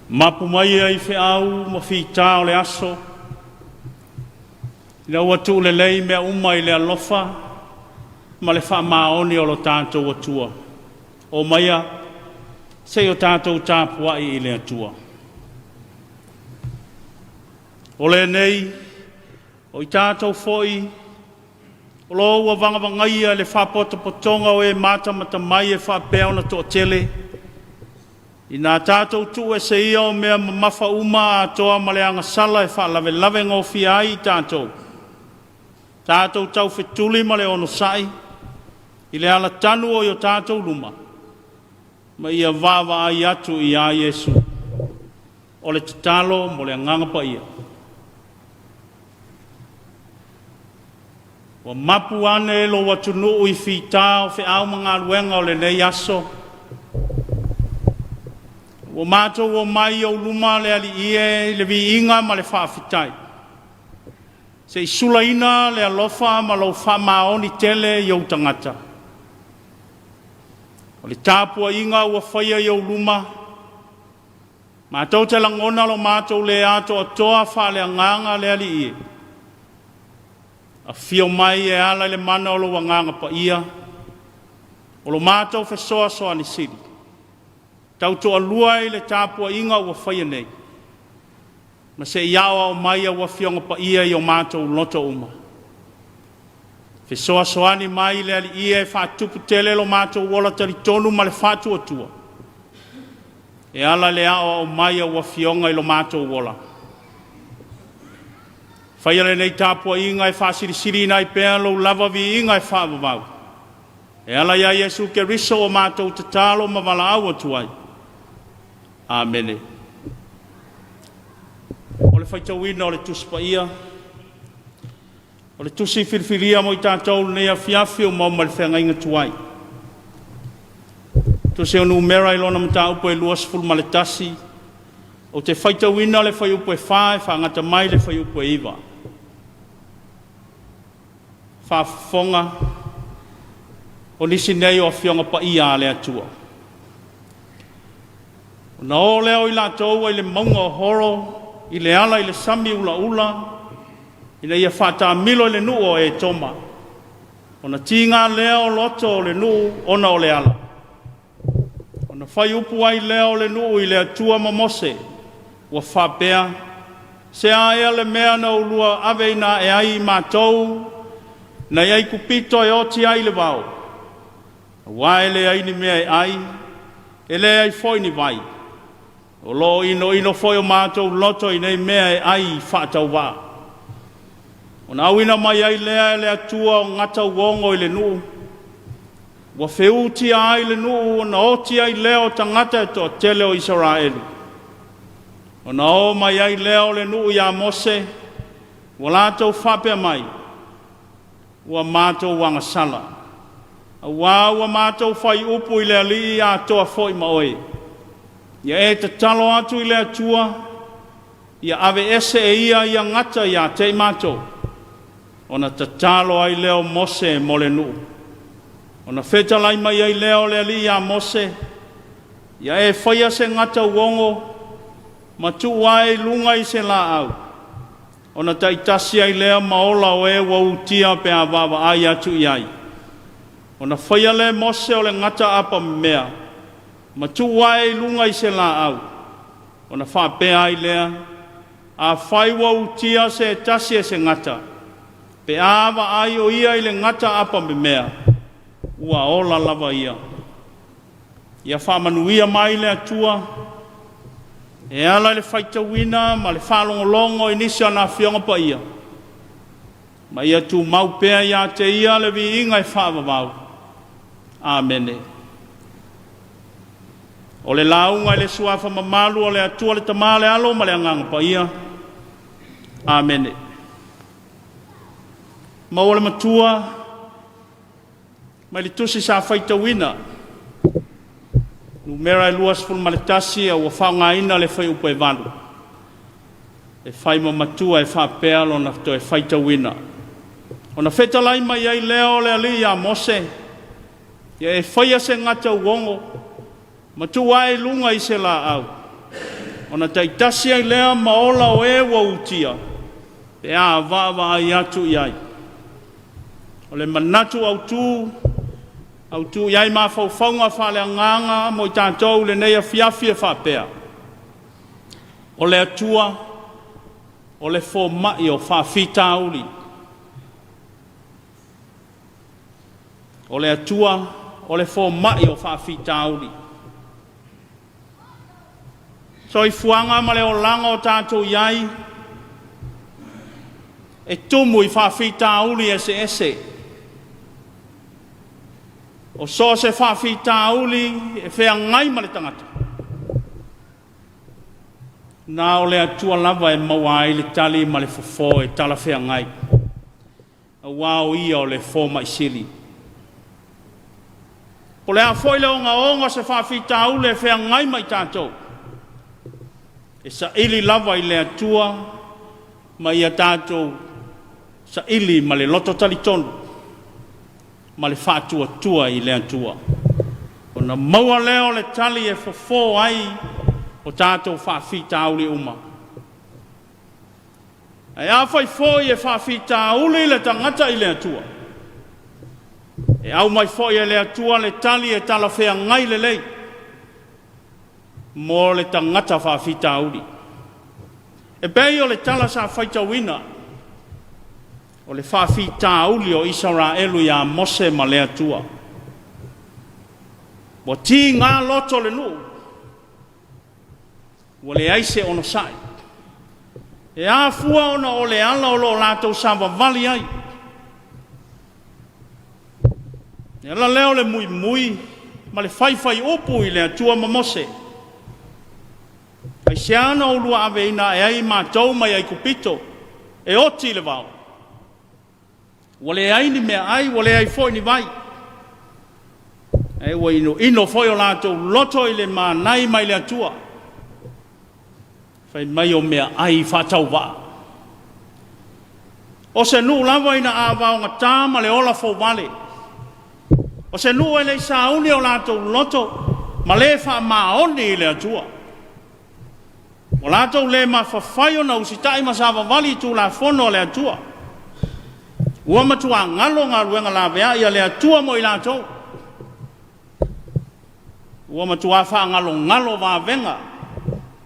Mapu mai ai feau ma fitā o le aso, ina ua tuulelei mea uma i le alofa ma le faamaoni o lo tatou Atua. O maia, se i o tatou tapuai i le Atua. O lenei, o i tatou foi, o lo ua vagavagaia le faapotopotoga o e matamata mai e faapea ona toatele, ina tatou tuuese ia o mea mamafa uma atoa ma le agasala e faalavelave gofie ai i tatou, tatou taufetuli ma le onosai, i le alatanu o i o tatou luma, ma ia vaavaai atu iā Iesu. O le tatalo mo le Agaga Paia. Ua mapu ane lou atunuu i fitā o feau ma galuega o lenei aso. Ua matou omai i ou luma le Alii e i le viiga ma le faafetai. Se i sulaina le alofa ma lou faamaoni tele i ou tagata. O le tapuaiga ua faia i ou luma, matou te lagona lo matou le atoatoa faaleagaga le Alii e. Afio mai e ala i le mana o lou Agaga Paia, o lo matou fesoasoani sili. Tautoalua i le tapuaiga ua faia nei, ma se i aoao mai au Afioga Paia i o matou loto uma. Fesoasoani mai le Alii e faatupu tele lo matou ola talitonu ma le faatuatua, e ala le aoao mai au Afioga i lo matou ola. Faia lenei tapuaiga e faasilisiliina ai pea lou lava viiga e faavavau, e ala iā Iesu Keriso o matou tatalo ma valaau atu ai. Amene. O le faitauina o le Tusi Paia, o le tusi filifilia mo i tatou lenei afiafi ua maua mai le feagaiga tuai. Tusi o Numera i lona mataupu e 21, ou te faitauina le fuaiupu e 4 e faagata mai le fuaiupu e 9. Faafofoga, o nisi nei o Afioga Paia a le Atua. Ona o lea o i latou ai le mauga o Horo i le ala i le sami ulaula, ina ia faatamilo i le nuu o Etoma. Ona tiga lea o loto o le nuu ona o le ala. Ona fai upu ai lea o le nuu i le Atua ma Mose, ua faapea, Se a ea le mea na ulua aveina ae ai i matou nai Aikupito e oti ai i le vao, auā e leai ni mea e ai, e leai foi ni vai. O lo o inoino foi o matou loto i nei mea e ai faatauvaa. Ona auina mai ai lea e le Atua o gata uogo i le nuu, ua feutia ai le nuu ona oti ai lea o tagata e toatele o Isaraelu. Ona o mai ai lea o le nuu iā Mose, ua latou faapea mai, Ua matou agasala, auā ua matou fai upu i le Alii atoa foi ma oe. Ia e tatalo atu i le Atua, ia aveese e ia ia gata ia te i matou. Ona tatalo ai lea o Mose mo le nuu. Ona fetalai mai ai lea o le Alii iā Mose, Ia e faia se gata uogo ma tuu ae i luga i se laau, ona taitasi ai lea ma ola o e ua utia pe a vaavaai atu i ai. Ona faia lea e Mose o le gata apa memea, ma tuu ae i luga i se laau, ona faapea ai lea, Afai ua utia se tasi e se gata, pe a vaai o ia i le gata apa memea, ua ola lava ia. Ia faamanuia mai le Atua e ala i le faitauina ma le faalogologo i nisi o ana Afioga Paia, ma ia tumau pea ia te Ia le viiga e faavavau. Amene. O le lauga i le Suafa mamalu o le Atua le Tama, le Alo ma le Agaga Paia. Amene. Maua le Matua mai le tusi sa faitauina, numera e 21, a ua faaaogaina le fuaiupu e 8 e fai ma matua e faapea lona toe faitauina. Ona fetalai mai ai lea o le Alii iā Mose, Ia e faia se gata uogo ma tuu ae i luga i se laau. Ona taitasi ai lea ma ola o e ua utia, pe a vaavaai atu i ai. O le manatu autu, autu i ai mafaufauga faaleagaga mo i tatou i lenei afiafi e faapea, O le Atua, o le fomai o faafitauli. O le Atua, o le fomai o faafitauli. Soifuaga ma le olaga o tatou i ai, e tumu i faafitauli eseese. O so o se faafitauli e feagai ma le tagata, na o le Atua lava e maua ai le tali ma le fofo e talafeagai, aua o Ia o le fomai sili. Po o le a foi le ogaoga o se faafitauli e feagai ma i tatou, e saili lava i le Atua ma ia tatou saili ma le loto talitonu ma le faatuatua i le Atua, ona maua lea o le tali e fofo ai o tatou faafitauli uma. Ae afai foi e faafitauli le tagata i le Atua, e aumai foi e le Atua le tali e talafeagai lelei mo le tagata faafitauli. E pei o le tala sa faitauina, o le faafitauli o Isaraelu ia Mose ma le Atua. Ua tiga loto le nuu, ua leai se onosai. E afua ona o le ala o lo o latou savavali ai. E ala lea o le muimui ma le faifai upu i le Atua ma Mose. Aisea na oulua aveina ae ai matou mai Aikupito e oti i le vao? Ua leai ni meaai, ua leai foi ni vai. Ae ua inoino foi o latou loto i le manai mai le Atua, fai mai o meaai faatauvaa. O se nuu lava ina a vaogata ma le ola fouvale. O se nuu e le i sauni o latou loto ma le faamaoni i le Atua. Ua latou le mafafai ona usitai ma savavali i Tulafono a le Atua. Ua matuā galo galuega laveai a le Atua mo i latou. Ua matuā faagalogalo vavega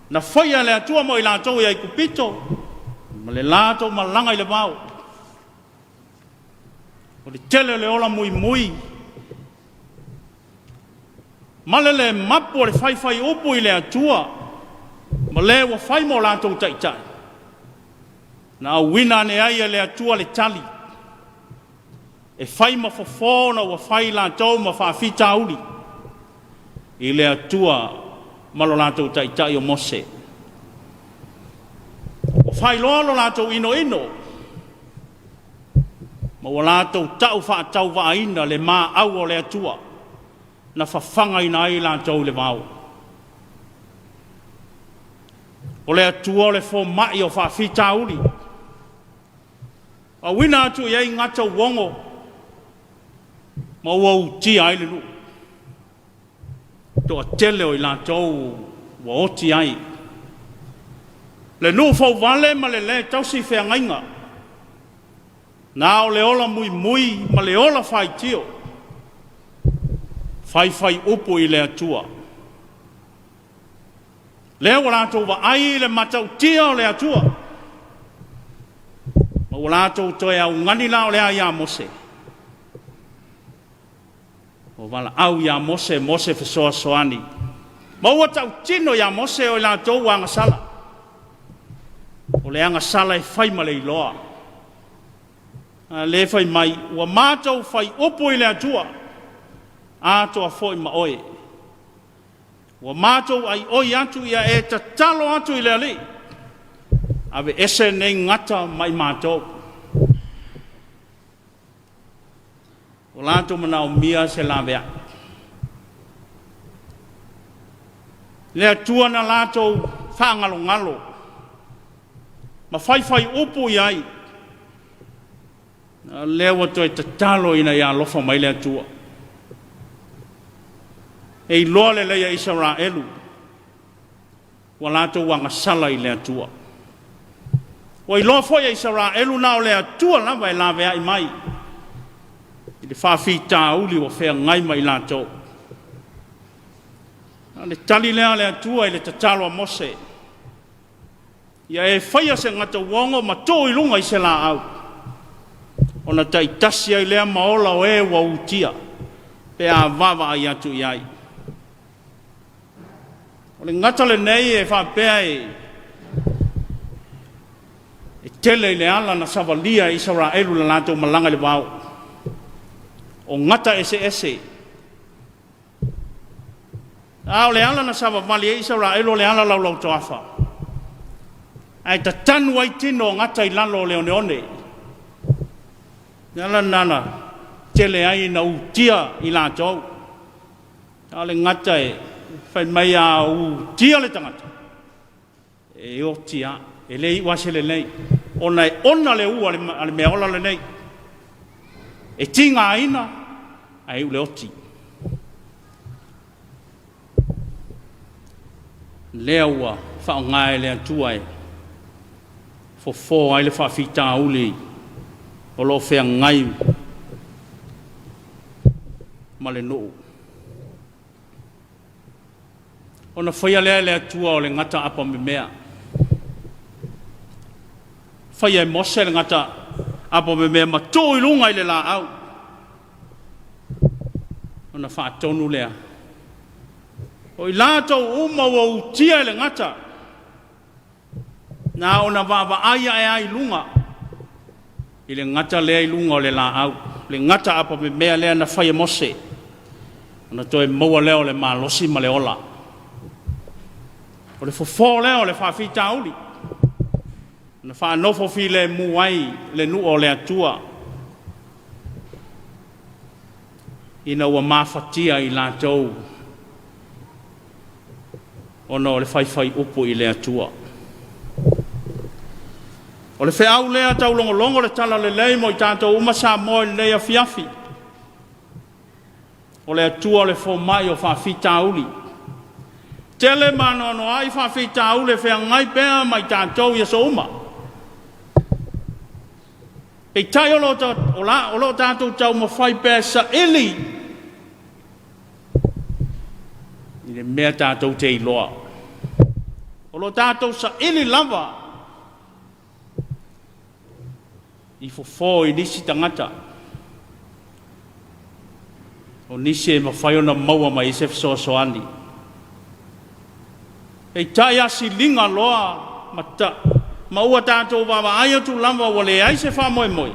na faia e le Atua mo i latou i Aikupito ma le latou malaga i le vao. O le tele o le ola muimui ma le le mapu o le faifai upu i le Atua ma le ua fai mo latou taitai, na auina ane ai e le Atua le tali e fai ma fofo ona ua fai latou ma faafitauli i le Atua ma lo latou taitai o Mose. Ua faailoa lo latou inoino ma ua latou tau faatauvaaina le maau o le Atua na fafagaina ai latou i le vao. O le Atua o le fomai o faafitauli. Auina atu i ai gata uogo ma ua utia ai le nuu. Toatele o i latou ua oti ai. Le nuu fouvale ma le lē tausi feagaiga. Na o le ola muimui ma le ola faitio. Faifai upu i le Atua. Lea ua latou vaai i le matautia o le Atua, ma ua latou toe augani la o le a iā Mose. Ua valaau iā Mose mo se fesoasoani, ma ua tautino iā Mose o i latou ua agasala. O le agasala e fai ma le iloa. A lea fai mai, ua matou fai upu i le Atua, atoa foi ma oe. Ua matou aioi atu ia e tatalo atu i le Alii, aveese nei gata mai matou. Ua latou manaomia se laveai. Le Atua na latou faagalogalo ma faifai upu i ai. A lea ua toe tatalo ina ia alofa mai le Atua. E iloa lelei e Isaraelu. Ua latou agasala i le Atua. Ua iloa foi e Isaraelu na o le Atua lava e laveai mai i le faafitauli ua feagai ma i latou. A o le tali lea a le Atua i le tatalo a Mose, Ia e faia se gata uogo ma tuu i luga i se laau, ona taitasi ai lea ma ola o e ua utia, pe a vaavaai atu i ai. O le gata lenei e faapea e e tele i le ala na savalia e Isaraelu i le latou malaga i le vao. O gata eseese. A o le ala na savavali ai Isaraelu o le ala laulautoafa. Ae tatanu ai tino o gata i lalo o le oneone. Le ala lena na tele ai ina utia i latou. A o le gata e fai mai a utia le tagata, e oti a, e le iu lava se lelei, ona e ona le u a le meaola lenei. E tigaina ae iu le oti. Lea ua faaaoga e le Atua e fofo ai le faafitauli o lo o feagai ma le nuu. Ona faia lea e le Atua o le gata apamemea. Faia e Mose le gata apamemea ma tuu i luga i le laau. Ona faatonu lea, o i latou uma ua utia i le gata, Na ona vaavaai ae a i luga i le gata lea i luga o le laau, le gata apamemea lea na fai e Mose, ona toe maua lea o le malosi ma le ola. O le fofo lea o le faafitauli na faanofo filemu ai le nuu o le Atua ina ua mafatia i latou ona o le faifaiupu i le Atua. O le feau lea taulogologo le talalelei mo i tatou uma Samoa i lenei afiafi. O le Atua o le fomai o faafitauli. Tele ma anoanoai faafitauli e feagai pea ma i tatou i aso uma. Peitai o lo o, o lo o tatou taumafai pea e saili i le mea tatou te iloa. O lo o tatou saili lava i fofo i nisi tagata, o nisi e mafai ona maua mai ai se fesoasoani. Peitai a siliga loa ma, ta, ma ua tatou vaavaai atu lava ua leai se faamoemoe,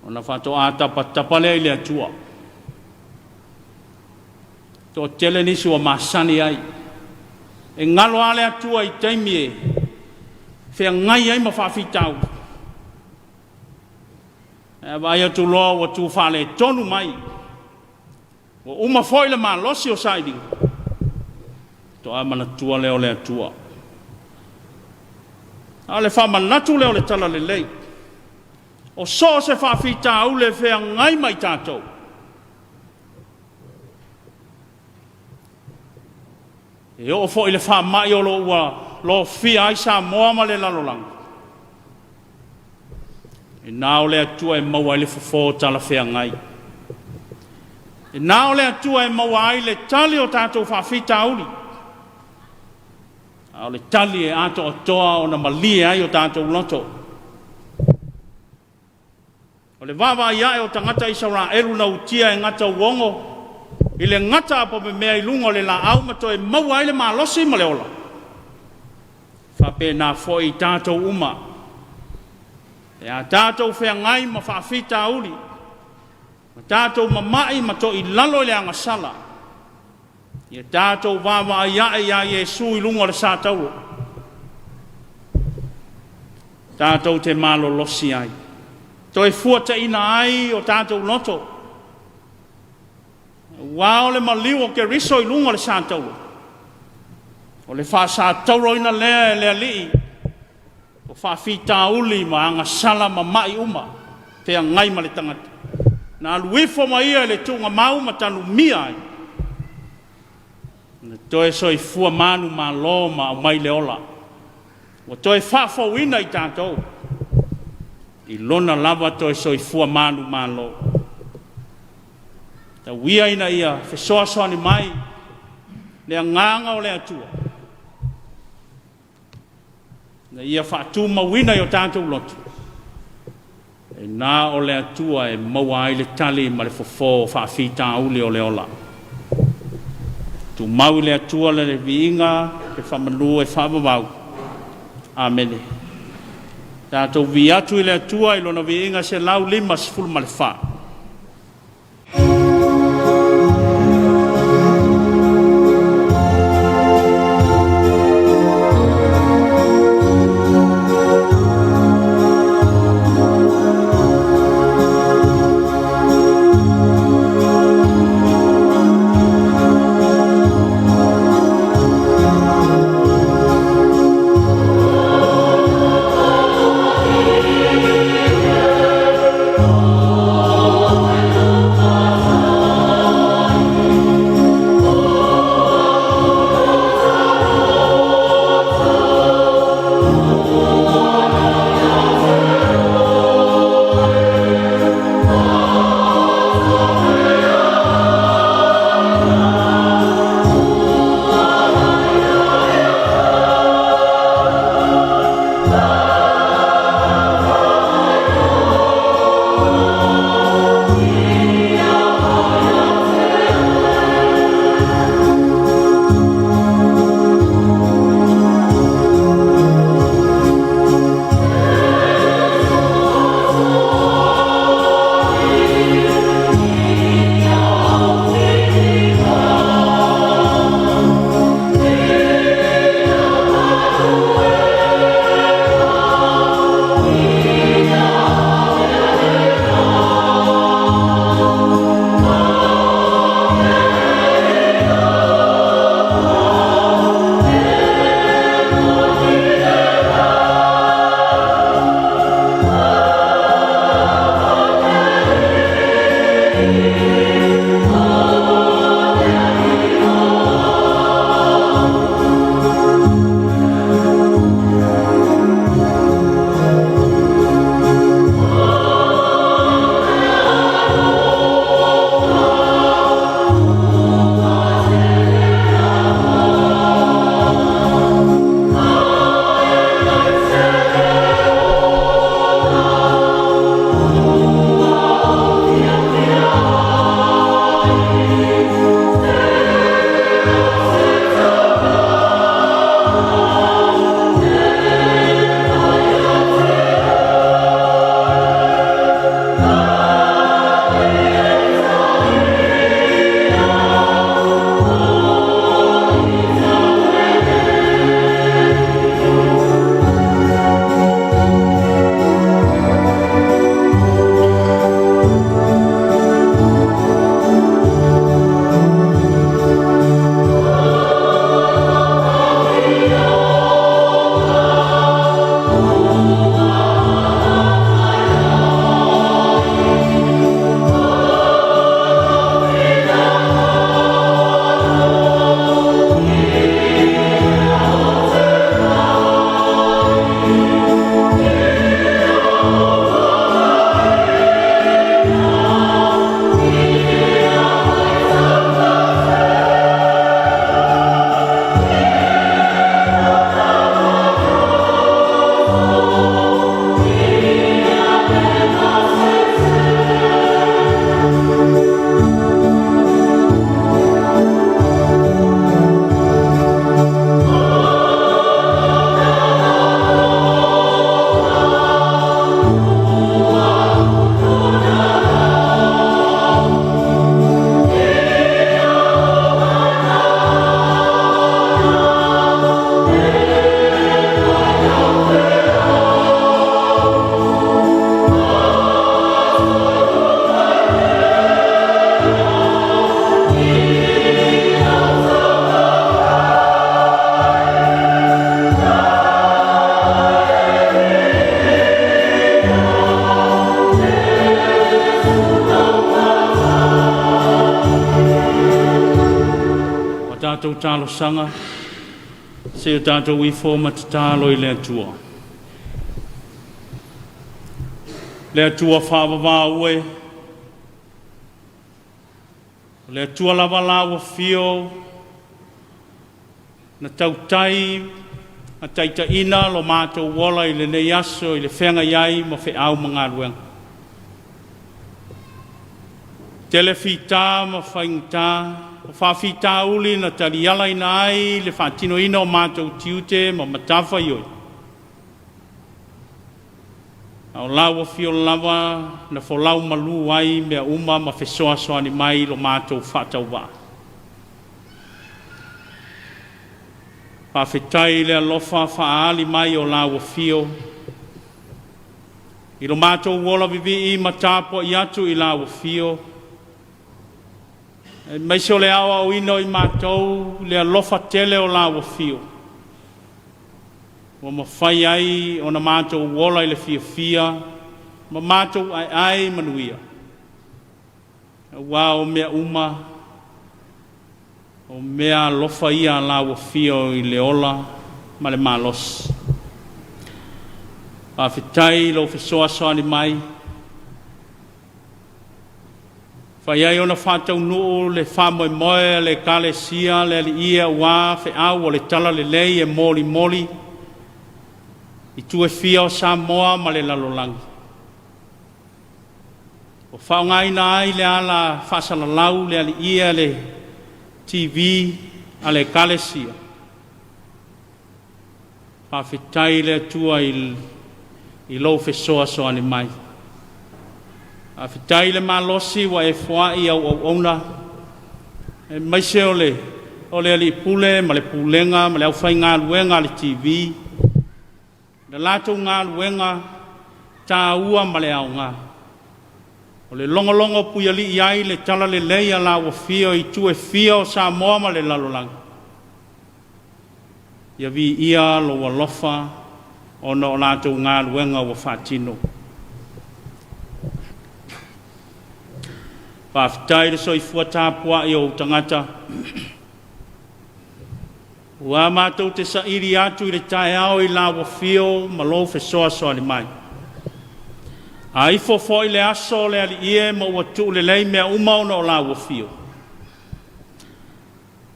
ona faatoa tapatapa lea i le Atua. Toatele nisi ua masani ai. E galo lava le Atua i taimi e feagai ai ma faafitauli. Ae vaai atu loa ua tu faaletonu mai, ua uma foi le malosi o sailiga, faatoa manatua lea o le Atua. A o le faamanatu lea o le talalelei, o so o se faafitauli e feagai ma i tatou, E oo foi i le faamai o lo o ua lofia ai Samoa ma le lalolagi, e na o le Atua e maua ai le fofo talafeagai. E na o le Atua e maua ai le tali o tatou faafitauli, a o le tali e atoatoa ona malie ai o tatou loto. O le vaavaai ae o tagata Isaraelu na utia e gata uogo i le gata apamemea i luga o le laau ma toe maua ai le malosi ma le ola. Faapena foi i tatou uma, pe a tatou feagai ma faafitauli, ma tatou mama'i ma toilalo i le agasala, Ia tatou vaavaai ae iā Iesu i luga o le satauro, tatou te malolosi ai, toe fuataina ai o tatou loto, aua o le maliu o Keriso i luga o le satauro, o le faasatauroina lea e le Alii o faafitauli ma agasala ma ma'i uma feagai ma le tagata. Na alu ifo ma ia i le tuugamau ma tanumia ai. Na toe soifua manumalo ma aumai le ola. Ua toe faafouina i tatou i lona lava toe soifua manumalo. Tau ia ina ia fesoasoani mai le agaga o le Atua ina ia faatumauina i o tatou loto, e na o le Atua e maua ai le tali ma le fofo o faafitauli o le ola. Tumau i le Atua le viiga, le faamanu e faavavau. Amene. Tatou vi atu i le Atua i lona viiga 154. tatou talosaga, se i o tatou ifo ma tatalo i le Atua. Le Atua faavavau e, o le Atua lava la ua fio, na tautai ma taitaiina lo matou ola i lenei aso i le feagai ai ma feau ma galuega. Tele fita ma faigata, o faafitauli na talialaina ai le faatinoina o matou tiute ma matafaioi. A o lau afio lava na folau malu ai mea uma ma fesoasoani mai lo matou faatauvaa. Faafetai i le alofa faaali mai o lau afio i lo matou ola vivii ma tapuai atu i lau afio, aemaise o le aoaoina o i matou i le alofa tele o lau afio, ua mafai ai ona matou ola i le fiafia ma matou aeae i manuia, auā o mea uma o mea alofa ia a lau afio i le ola ma le malosi. Faafetai i lou fesoasoani mai, fai ai ona faataunuu le faamoemoe a le Ekalesia le Alii auā feau o le Talalelei e molimoli i itu e fia o Samoa ma le lalolagi. Ua faaaogaina ai le ala faasalalau le Alii le TV a le Ekalesia. Faafetai i le Atua i lou fesoasoani mai. Faafetai i le malosi ua e foai au auauna, aemaise o le Alii Pule ma le Pulega ma le aufaigaluega a le TV, le latou galuega taua ma le aoga. O le logologo puialii ai le talalelei a lau afio i itu e fia o Samoa ma le lalolagi. Ia viia lou alofa ona o latou galuega ua faatino. Faafetai i le soifua tapuai o ou tagata. Ua matou te saili atu i le taeao i lau afio ma lou fesoasoani mai. A ifo foi le aso le Alii e ma ua tuulelei mea uma ona o lau afio,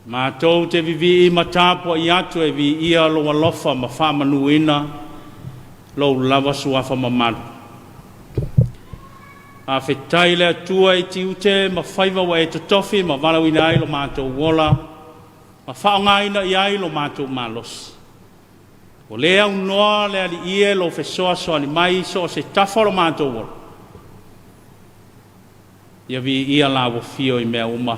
matou te vivii ma tapuai atu e viia lou alofa ma faamanuina lou lava suafa mamalu. Faafetai le Atua i tiute ma faiva ua e totofi ma valaauina ai lo matou ola, ma faaaogaina i ai lo matou malosi. O le aunoa le Alii e lou fesoasoani mai so o se tafa o lo matou ola. Ia viia lau afio i mea uma.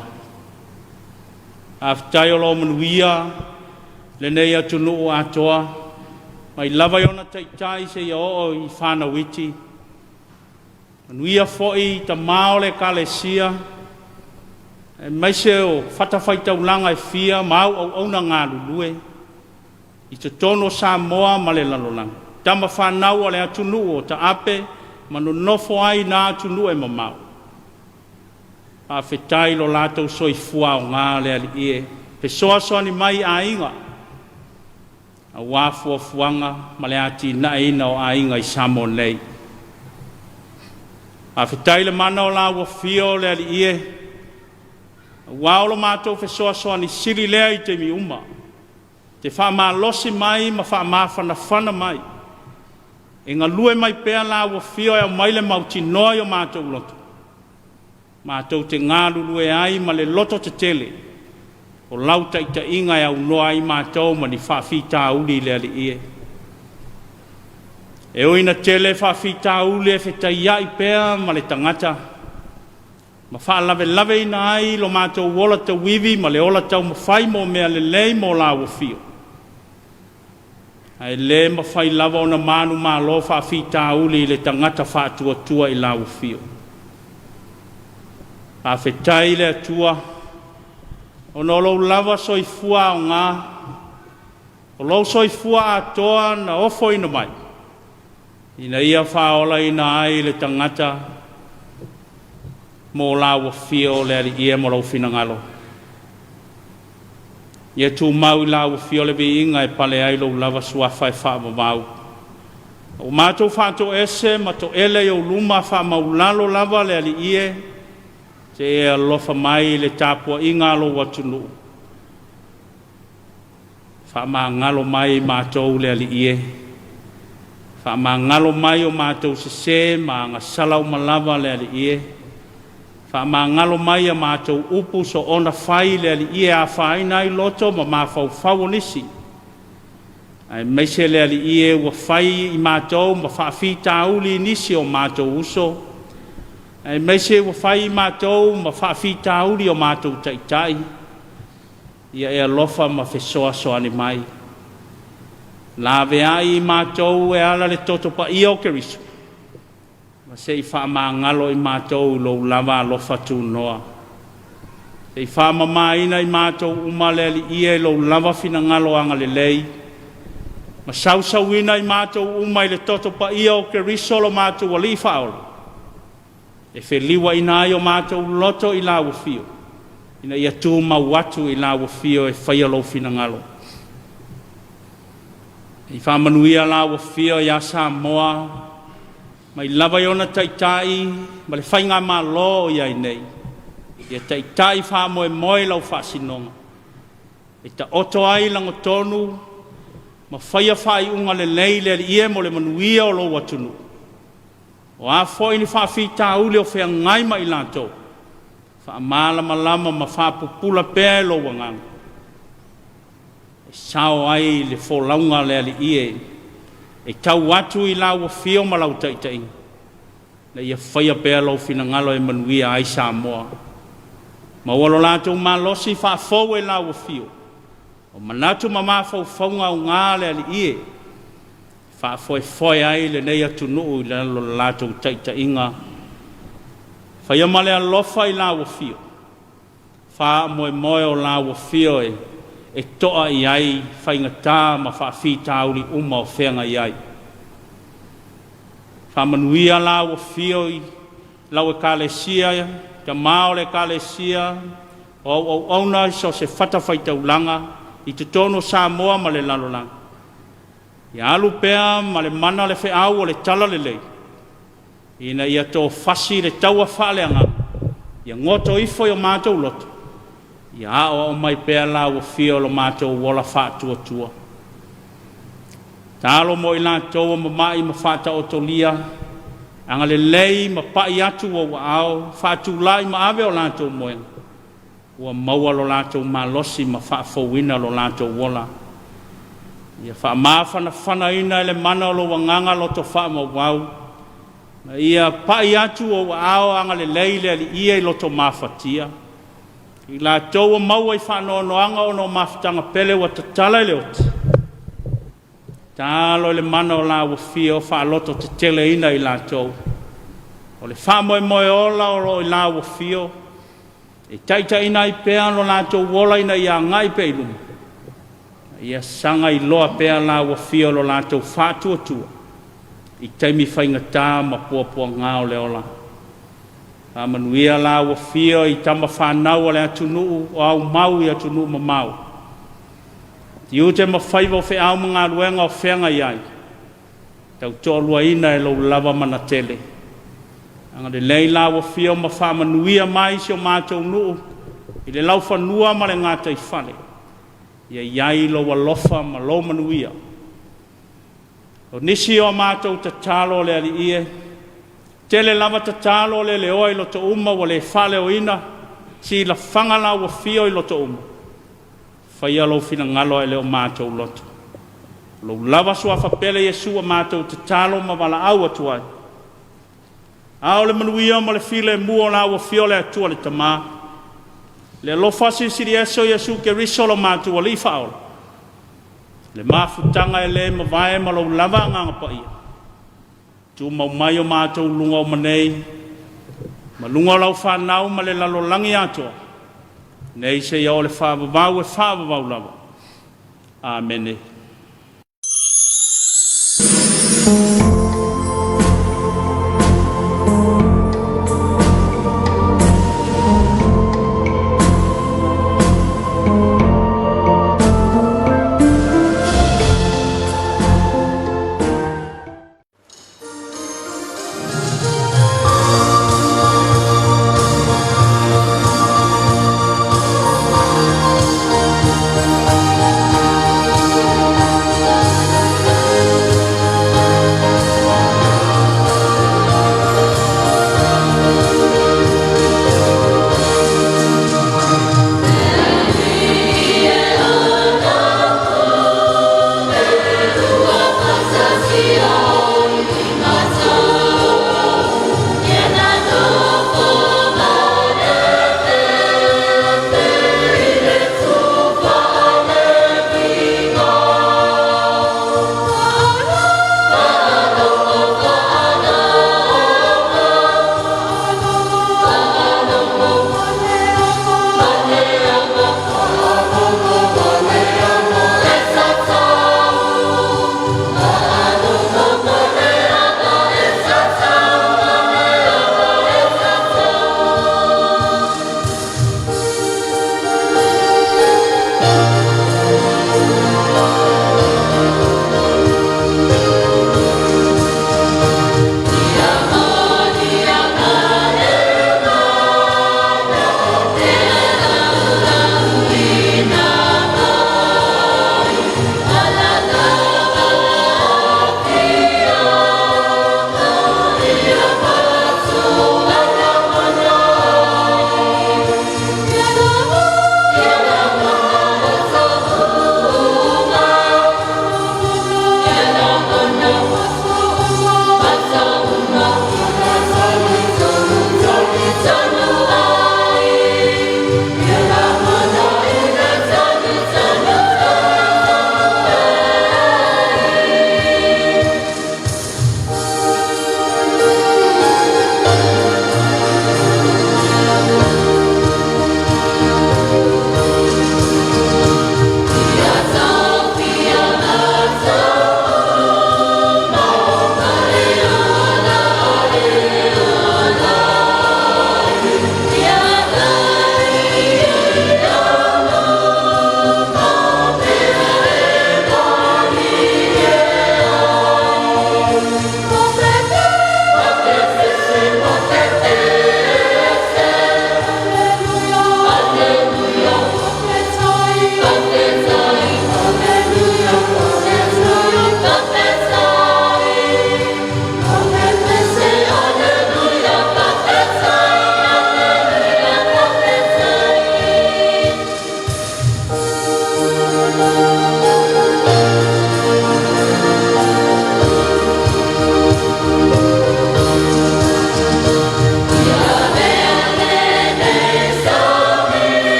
Faafetai o lo o manuia lenei atunuu atoa, mai lava i ona taitai seia oo i fanau iti. Manuia foi tama o le Ekalesia, aemaise o fatafaitaulaga e fia ma au auauna galulue i totonu o Samoa ma le lalolagi. Tama fanau a le atunuu o taape ma nonofo ai na atunuu e mamao. Faafetai lo latou soifua aoga le Alii e, fesoasoani mai aiga, auā fuafuaga ma le atinaeina o aiga i Samoa nei. Faafetai le mana o lau afio le Alii e, auā o lo matou fesoasoani sili lea i taimi uma, te faamalosi mai ma faamafanafana mai, e galue mai pea lau afio e aumai le mautinoa i o matou loto, matou te galulue ai ma le loto tetele, o lau taitaiga e aunoa ai matou ma ni faafitauli le Alii e. E ui ina tele faafitauli e fetaiai pea ma le tagata, ma faalavelaveina ai lo matou ola tauivi ma le ola taumafai mo mea lelei mo lau afio, ae le mafai lava ona manumalo faafitauli i le tagata faatuatua i lau afio. Faafetai le Atua, ona o lou lava soifua aoga, o lou soifua atoa na ofoina mai, ina ia faaolaina ai le tagata mo lau afio le Alii e ma lou finagalo. Ia tumau i lau afio le viiga e pale ai lou lava suafa e faavavau. Ua matou faatoese ma toele i ou luma faamaulalo lava le Alii e, se i e alofa mai i le tapuaiga a lou atunuu. Faamagalo mai i matou le Alii e. Faamagalo mai o matou sesē ma agasala uma lava le Alii e. Faamagalo mai a matou upu soona fai le Alii e afaina ai loto ma mafaufau o nisi. Aemaise le Alii e ua fai i matou ma faafitauli i nisi o matou uso, aemaise ua fai i matou ma faafitauli o matou taitai, ia e alofa ma fesoasoani mai. Laveai i matou e ala le toto paia o Keriso, ma se i faamagalo i matou i lou lava alofa tunoa. Se i faamamaina i matou uma le Alii e i lou lava finagalo agalelei, ma sausauina i matou uma i le toto paia o Keriso lo matou Alii Faaola, e feliuaina ai o matou loto i lau afio, ina ia tumau atu i lau afio e faia lou finagalo. I faamanuia lau afio iā Samoa, mai lava i ona taitai ma le faigamalo o i ai nei, ia taitai faamoemoe i lau faasinoga, e taoto ai lagotonu ma faia faaiuga lelei le Alii e mo le manuia o lou atunuu. O a foi ni faafitauli o feagai ma i latou, faamalamalama ma faapupula pea e lou Agaga, e sao ai le folauga a le Alii e, e tau atu i lau afio ma lau taitaiga, ina ia faia pea lou finagalo e manuia ai Samoa. Maua lo latou malosi faafou e lau afio, o manatu ma mafaufauga augā le Alii e, faafoefoe ai lenei atunuu i lalo o le latou taitaiga. Faia ma le alofa i lau afio, faamoemoe o lau afio e, e to'a i ai faigata ma faafitauli uma o feagai ai. Faamanuia lau afio i lau Ekalesia, tama o le Ekalesia, o auauauna i so o se fatafaitaulaga i totonu o Samoa ma le lalolagi. Ia alu pea ma le mana le feau o le talalelei, ina ia tofasi le taua faaleagaga, ia goto ifo i o matou loto, ia aoao mai pea lau afio lo matou ola faatuatua. Talo mo i latou o mama'i ma faataotolia, agalelei ma pa'i atu ou aao, faatulai ma ave o latou moega, ua maua lo latou malosi ma faafouina lo latou ola. Ia faamafanafanaina e le mana o lou agaga loto faamaumau, ma ia pa'i atu ou aao agalelei le Alii e i loto mafatia. I latou ua maua i faanoanoaga ona o mafutaga pele ua tatala i le oti, Talo i le mana o lau afio faalototeteleina i latou. O le faamoemoe ola o lo o i lau afio, e taitaiina ai pea lo latou ola ina ia agai pea i luma. Ia saga iloa pea lau afio lo latou faatuatua i taimi faigata ma puapuaga o le ola. Faamanuia lau afio i tama fanau a le atunuu o aumau i atunuu mamao. Tiute ma faiva o feau ma galuega o feagai ai, tautoaluaina e lou lava manatele. Agalelei lau afio ma faamanuia mai si o matou nuu i le laufanua ma le gataifale. Ia i ai lou alofa ma lou manuia. O nisi o a matou tatalo le Alii e, tele lava tatalo o leleoa i loto uma ua le faaleoina, silafaga lau afio i loto uma. Faia lou finagalo ae le o matou loto. O lou lava suafa pele Iesu a matou tatalo ma valaau atu ai. A o le manuia ma le filemu o lau afio le Atua le Tama, le alofa silisili ese o Iesu Keriso lo matou Alii Faaola, le mafutaga e le mavae ma lou lava Agaga Paia, tumau mai o matou luga uma nei, ma luga o lau fanau ma le lalolagi atoa, nei seia oo le faavavau e faavavau lava. Amene.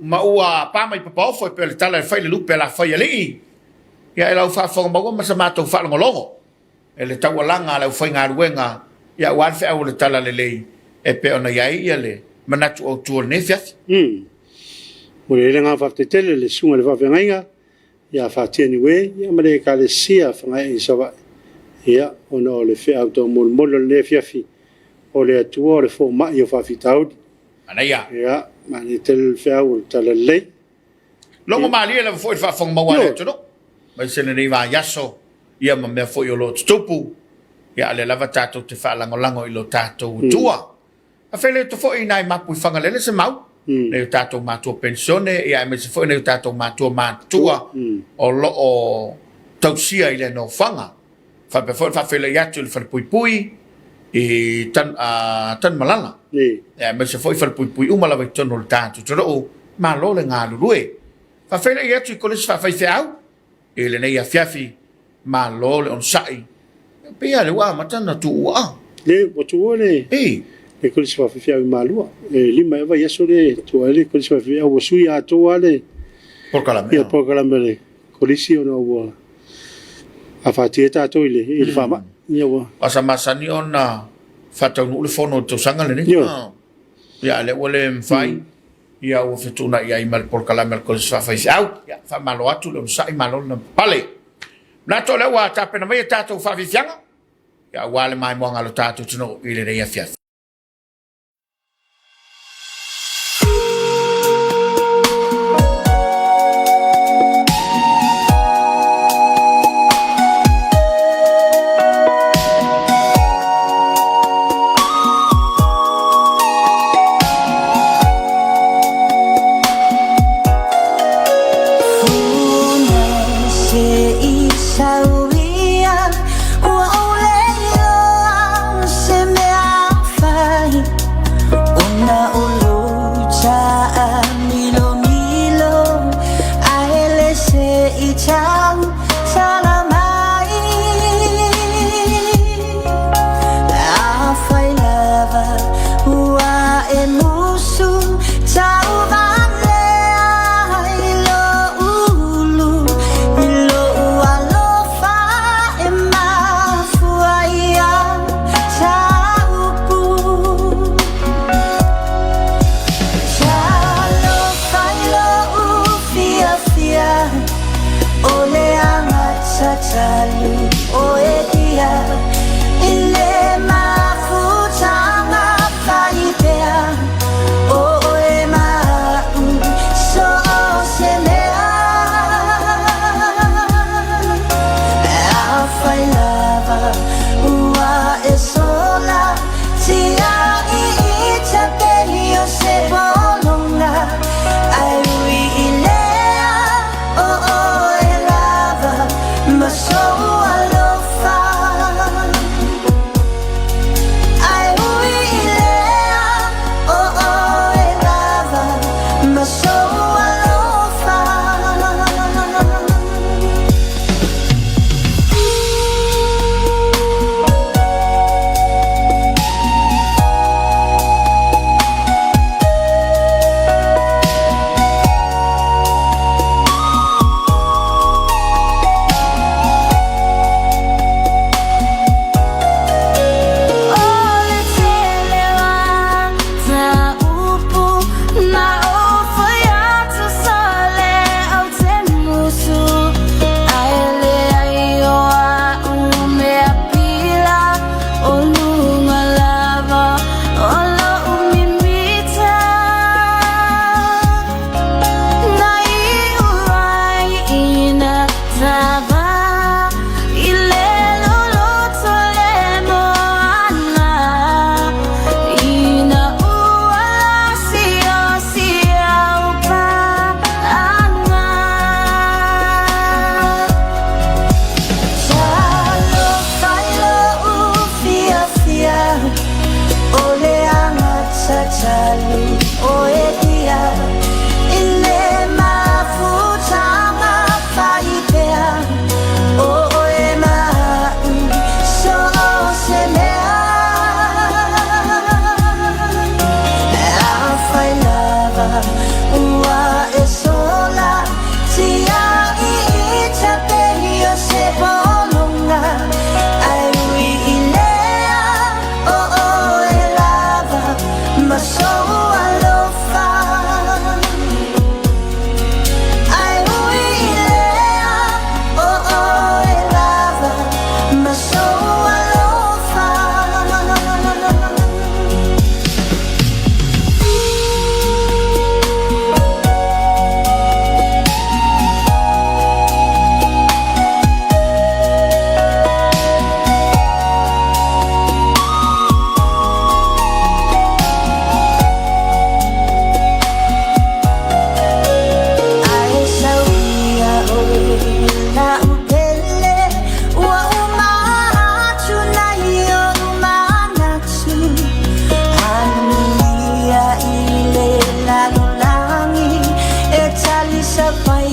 ma ua pa mai papaofo e pei o le tala e fai le lupe a Lafaialii. Ia e lau faafofoga maua ma sa matou faalogologo e le taualaga a le aufaigaluega ia aua le feau o le talalelei e pei ona i ai le manatu autu o lenei afiafi. Momoli ai le agaga faafetai tele i le susuga i le faafeagaiga ia Fatia Niue ia ma le Ekalesia Fagaee i Savaii ia ona o le feau taumolimoli o lenei afiafi o le Atua o le fomai o faafitauli. Manaia. Ia, manaia tele le feau o le talalelei. Logo malie lava foi i le faafofoga maua a le atunuu, aemaise lenei vaiaso ia ma mea foi o lo o tutupu, ia a o lea lava tatou te faalagolago i lo tatou Atua. A feiloai atu foi i nai mapu i Fagalele se mau, nai o tatou matua penisione, ia aemaise foi nai o tatou matua matutua o lo o tausia i le nofoaga. Faapea foi le faafeiloai atu i le falepuipui i Tanumalala, aemaise foi falepuipui uma lava i totonu o le tatou atunuu. Malo le galulue. Faafeiloai atu i Kolisi Faafaifeau i lenei afiafi, malo le onosai. E pei lava o lea ua amata ona tuua. Le, ua tuua le le Kolisi Faafaifeau i Malua. E 5 ea vaiaso lea e tuua ai le Kolisi Faafaifeau, ua sui atoa lava le polokalame. Polokalame a le Kolisi ona ua afatia tatou i le faamai. Ia ua. Aua sa masani ona faataunuu le fono i le tausaga lenei. Ioe. Ia a o lea ua le mafai, ia ua fetuunai ai ma le polokalame a le Kolisi Faafaifeau. Ia, faamalo atu le onosai, malo le lavapapale. Manatu o lea ua tapena mai a tatou faafiafiaga, ia aua le maimoaga a lo tatou atunuu i lenei afiafi.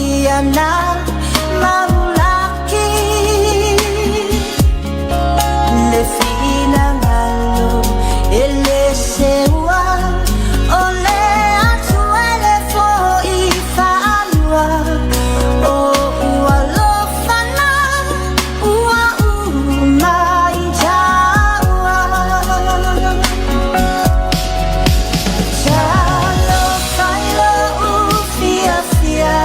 ia na maulaki Le finagalo e le seua O le atua le fo'i faalua O ua lofana ua uma i taua Talofa i lo'u fiafia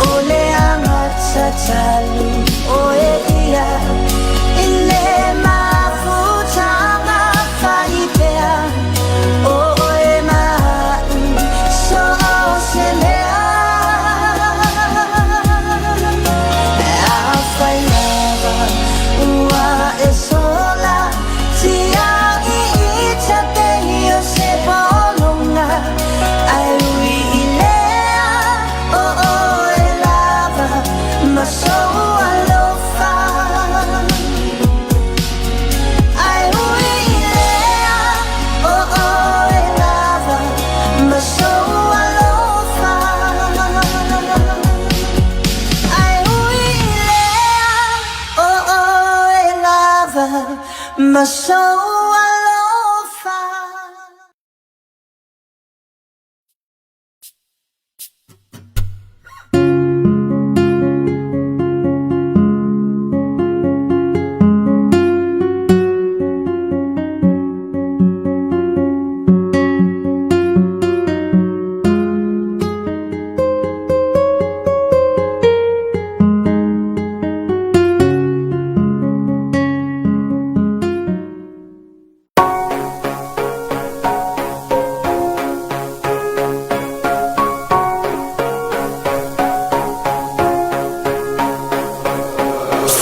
O le aga tatalu o e ia I le mafutaga faipea O oe ma a'u so o se mea Afai lava ua e sola Tia'i i tapei o se pologa Ae ui i lea o oe lava Ma sou alofa Ae ui i lea o oe lava Ma sou alofa Ae ui i lea o oe lava Ma sou alofa.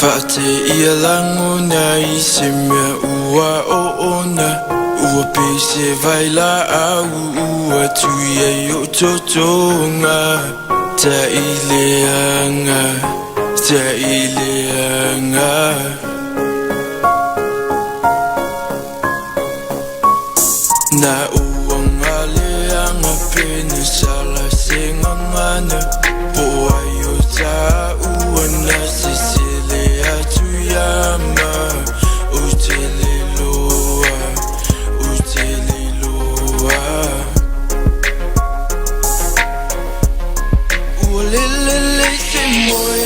Whaate ia lagona i se mea ua oona Ua pei se vai la au ua tui ai o totoga Ta'ileaga, ta'ileaga Na uaga leaga pena sala se gagana Po ai o tāua na sesele atu ia ma O te le loa, o te le loa Ua lelelei se moe,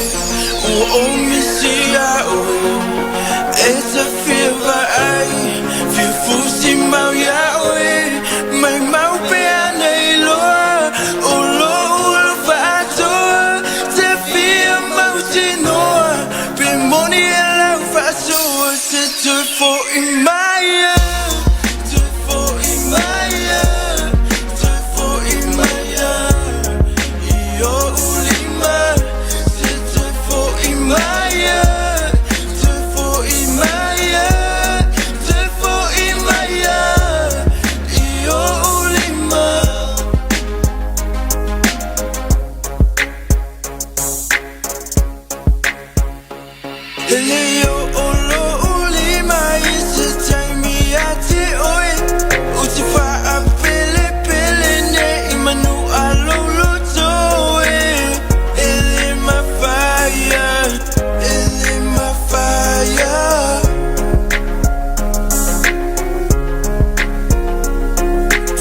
ua omisi ia oe E ta fia vaai, fia fusi mau ia oe Mai mau pe ana iloa, o lo'u alofa atoa Te fia mautinoa, pe moni e lau faasoa Se toe fo'i mai e, toe fo'i mai e, toe fo'i mai e I o'u lima, se toe fo'i mai e, toe fo'i mai e, toe fo'i mai e I o'u lima. E le o lo'u lima i se taimi ia te oe O te faapelepele nei manu a lou loto e E le mafaia, e le mafaia.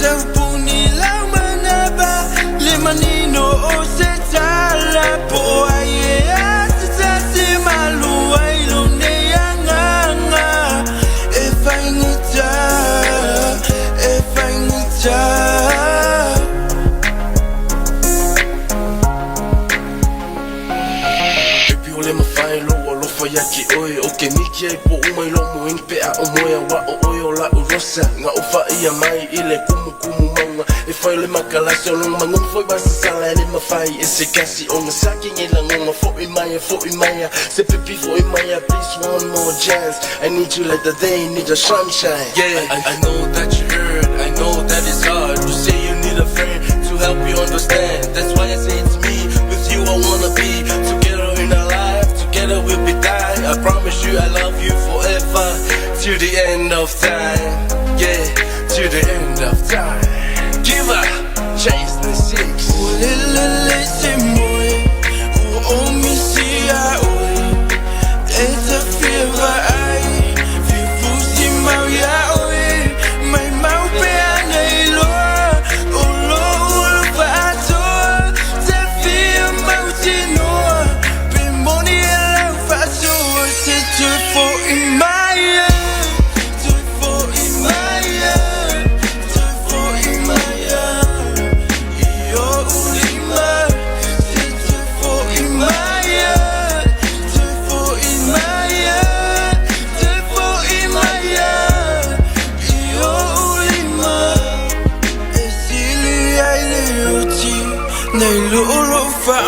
Taupuni lau manava Le manino o se tala Po ai e a se tasi malu ai lo nei agaga E faigata, e faigata. Baby o le mawhai lo alofa ia ki oe O ke miki ai po umai lo mo pe a o moea wa o oe o la urosa Nga o wha mai i le kumu kumu maunga E whai le makalasi o longa mangonga foi basa sala e le mawhai E se kasi o nga saki ngai langonga Fo'i mai fo'i mai Se pipi fo'i mai. Please, one more chance. I need you like the day need the sunshine. Yeah, I know that you hurt, I know that it's hard. You say you need a friend to help you understand. That's why I say it's me. With you I wanna be. Together in our life, together we'll be die. I promise you I love you forever. To the end of time. Yeah, to the end of time. Give a chase the six. Ua lelelei se moe.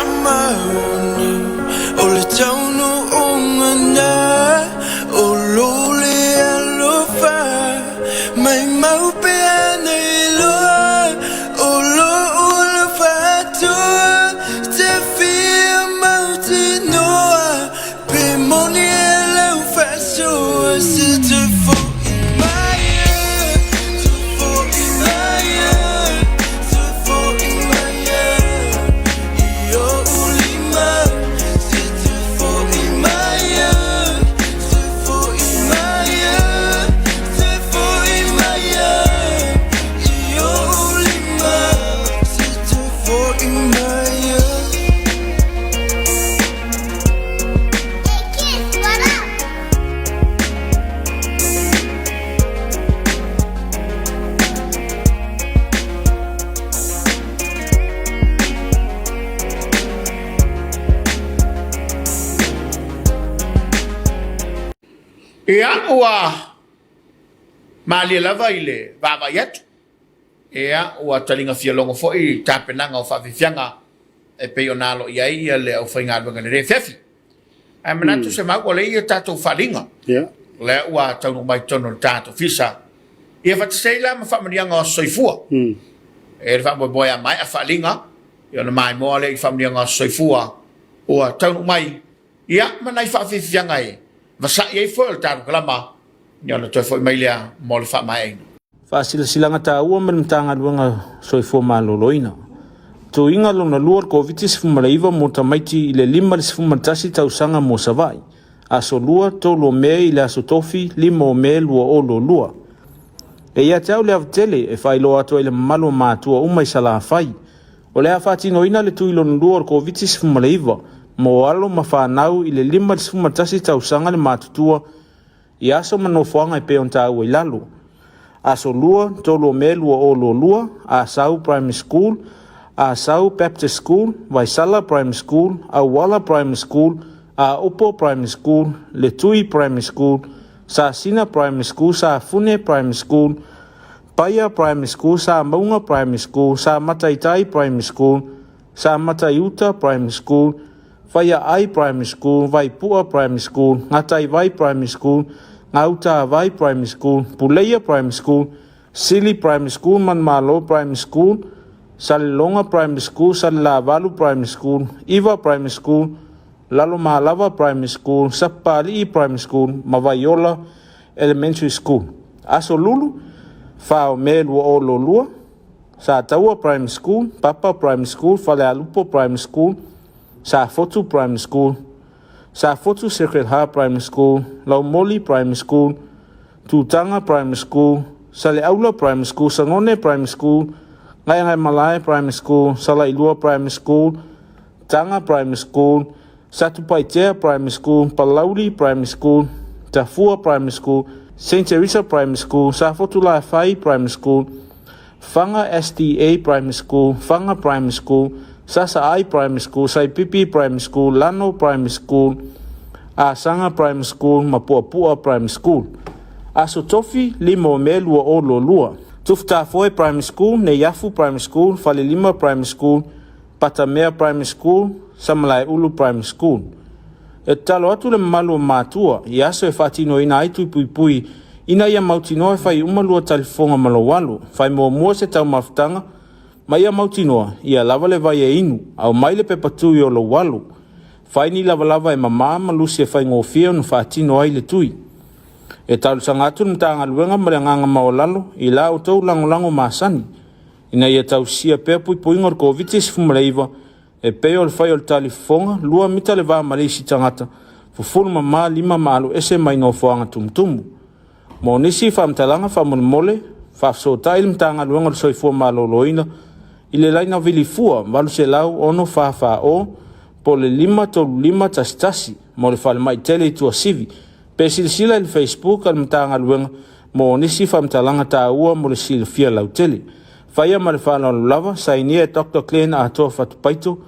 faamaoni O le taunuuga na o lou le alofa Maimau pe ana iloa o lou alofa atoa Te fia mautinoa pe moni e lau faasoa Se te fo'i mai e, te fo'i mai e, te fo'i mai e I o'u lima Se te fo'i mai e, te fo'i mai e, te fo'i mai e I o'u lima Se te fo'i mai e. Hey kids, what up? Ia, ua malie lava i le vaavaai atu. Ia, ua taliga fialogo foi i tapenaga o faafiafiaga e pei ona alo i ai le aufaigaluega lelei afiafi. Ae manatu se mau ua leai ia tatou faaaliga. Lea ua taunuu mai totonu o le tatou Ofisa. Ia faatasi la ma faamanuiaga o aso soifua. E le faamoemoe a maea faaaliga, ia ona maimoa lea i faamanuiaga o aso soifua ua taunuu mai, ia ma nai faafiafiaga e vasa'i ai foi o le tatou kalama, ia ona toe foi mai lea mo le faamaeaina. Faasilasilaga taua ma le Matagaluega Soifua Maloloina. Tuiga lona lua o le Koviti-19 mo tamaiti i le 5 i le 11 tausaga mo Savaii, aso Lua, 3 o Me i le aso Tofi, 5 o Me 2022. E ia te au le ava tele e faailoa atu ai i le mamalu o matua uma i Salafai, o le a faatinoina le tui lona lua o le Koviti-19 mo alo ma fanau i le 5 i le 11 tausaga le matutua i aso ma nofoaga e pei ona taua i lalo. Aso Lua, 3 o Me 2022, Asau Primary School, Asau Baptist School, Vaisala Primary School, Auala Primary School, Aopo Primary School, Letui Primary School, Sasina Primary School, Safune Primary School, Paia Primary School, Samauga Primary School, Samataitai Primary School, Samataiuta Primary School, Faiaai Primary School, Vaipua Primary School, Gataivai Primary School, Gautavai Primary School, Puleia Primary School, Sili Primary School, Manumalo Primary School, Salelologa Primary School, Salelavalu Primary School, Iva Primary School, Lalomalava Primary School, Sapapalii Primary School ma Vaiola Elementary School. Aso Lulu, 4 o Me 2022, Sataua Primary School, Papa Primary School, Falealupo Primary School, Safotu Primary School, Safotu Sacred Heart Primary School, Laumoli Primary School, Tutanga Primary School, Saleaula Primary School, Sagone Primary School, Gaegaemalae Primary School, Salailua Primary School, Taga Primary School, Satupaitea Primary School, Palauli Primary School, Tafua Primary School, St Teresa Primary School, Safotulafai Primary School, Faga SDA Primary School, Faga Primary School, Sasaai Primary School, Saipipi Primary School, Lano Primary School, Asaga Primary School ma Puapua Primary School. Aso Tofi, 5 o Me 2022. Tufutafoe Primary School, Neiafu Primary School, Falelima Primary School, Patamea Primary School, Samalaeulu Primary School. E tatalo atu le mamalu o matua i aso e faatinoina ai tui puipui ina ia mautinoa e fai uma lua talifofoga ma lou alo. Fai muamua se taumafataga ma ia mautinoa ia lava le vai e inu, aumai le pepa tui o lou alo. Fai ni lavalava e mamā ma lusi e faigofie ona faatino ai le tui. E talosaga atu le Matagaluega ma le agaga maualalo i la outou lagolago masani ina ia tausisia pea puipuiga o le Koviti-19 e pei o le fai o le talifofoga, lua mita le va ma le isi tagata, fufulu mama lima ma alu ese mai nofoaga tumutumu. Mo nisi faamatalaga faamolemole, faafesootai le Matagaluega o le Soifua Maloloina i le laina vili fua 800 644 po o le 53511 mo le falemai tele i Tuasivi, pe silasila i le Facebook a le Matagaluega mo nisi faamatalaga taua mo le silafia lautele. Faia ma le faaaloalo lava, sainia e Doctor Glenn Atoa Fatupaito,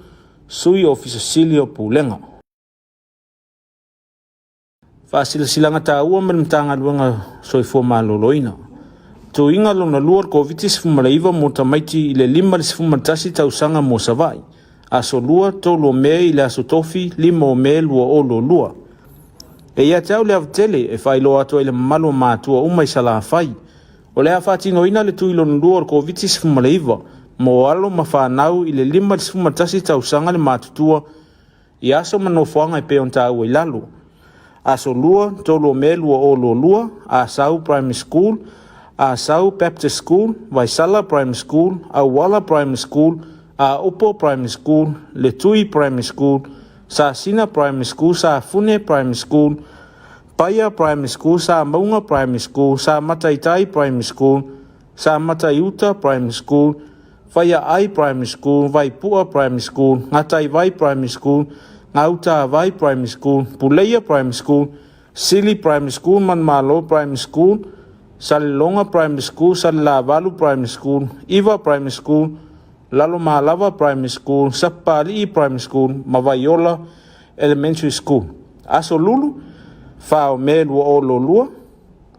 Sui Ofisa Sili o Pulega. Faasilasilaga taua ma le Matagaluega Soifua Maloloina. Tuiga lona lua o le Koviti-19 mo tamaiti i le 5 i le 11 tausaga mo Savaii. Aso Lua, 3 o Me i le Aso Tofi, 5 o Me 2022. E ia te au le ava tele e faailoa atu ai i le mamalu o matua uma i Salafai, o le a faatinoina le tui lona lua o le Koviti-19 mo alo ma fanau i le 5 i le 11 tausaga le matutua i aso ma nofoaga e pei ona taua i lalo. Aso Lua, 3 o Me 2022, Asau Primary School, Asau Baptist School, Vaisala Primary School, Auala Primary School, Aopo Primary School, Letui Primary School, Sasina Primary School, Safune Primary School, Paia Primary School, Samauga Primary School, Samataitai Primary School, Samataiuta Primary School, Faiaai Primary School, Vaipua Primary School, Gataivai Primary School, Gautavai Primary School, Puleia Primary School, Sili Primary School, Manumalo Primary School, Saleloga Primary School, Salelavalu Primary School, Iva Primary School, Lalomalava Primary School, Sapapalii Primary School ma Vaiola Elementary School. Aso Lulu, 4 o Me 2022,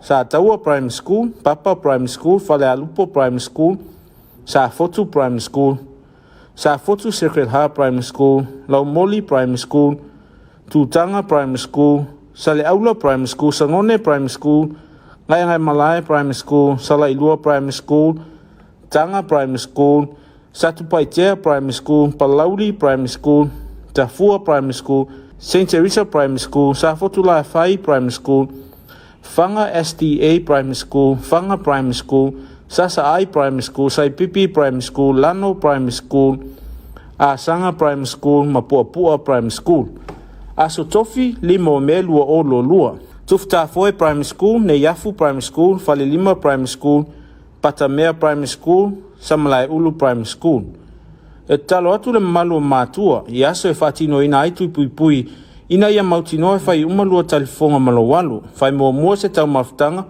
Sataua Primary School, Papa Primary School, Falealupo Primary School, Safotu Primary School, Safotu Sacred Heart Primary School, Laumoli Primary School, Tutaga Primary School, Saleaula Primary School, Sagone Primary School, Gaegaemalae Primary School, Salailua Primary School, Taga Primary School, Satupaitea Primary School, Palauli Primary School, Tafua Primary School, St Teresa Primary School, Safotulafai Primary School, Faga SDA Primary School, Faga Primary School, Sasaai Primary School, Saipipi Primary School, Lano Primary School, Asaga Primary School ma Puapua Primary School. Aso Tofi, 5 o Me 2022. Tufutafoe Primary School, Neiafu Primary School, Falelima Primary School, Patamea Primary School, Samalaeulu Primary School. E tatalo atu le mamalu o matua i aso e faatinoina ai tui puipui ina ia mautinoa e fai uma lua talifofoga ma lou alo. Fai muamua se taumafataga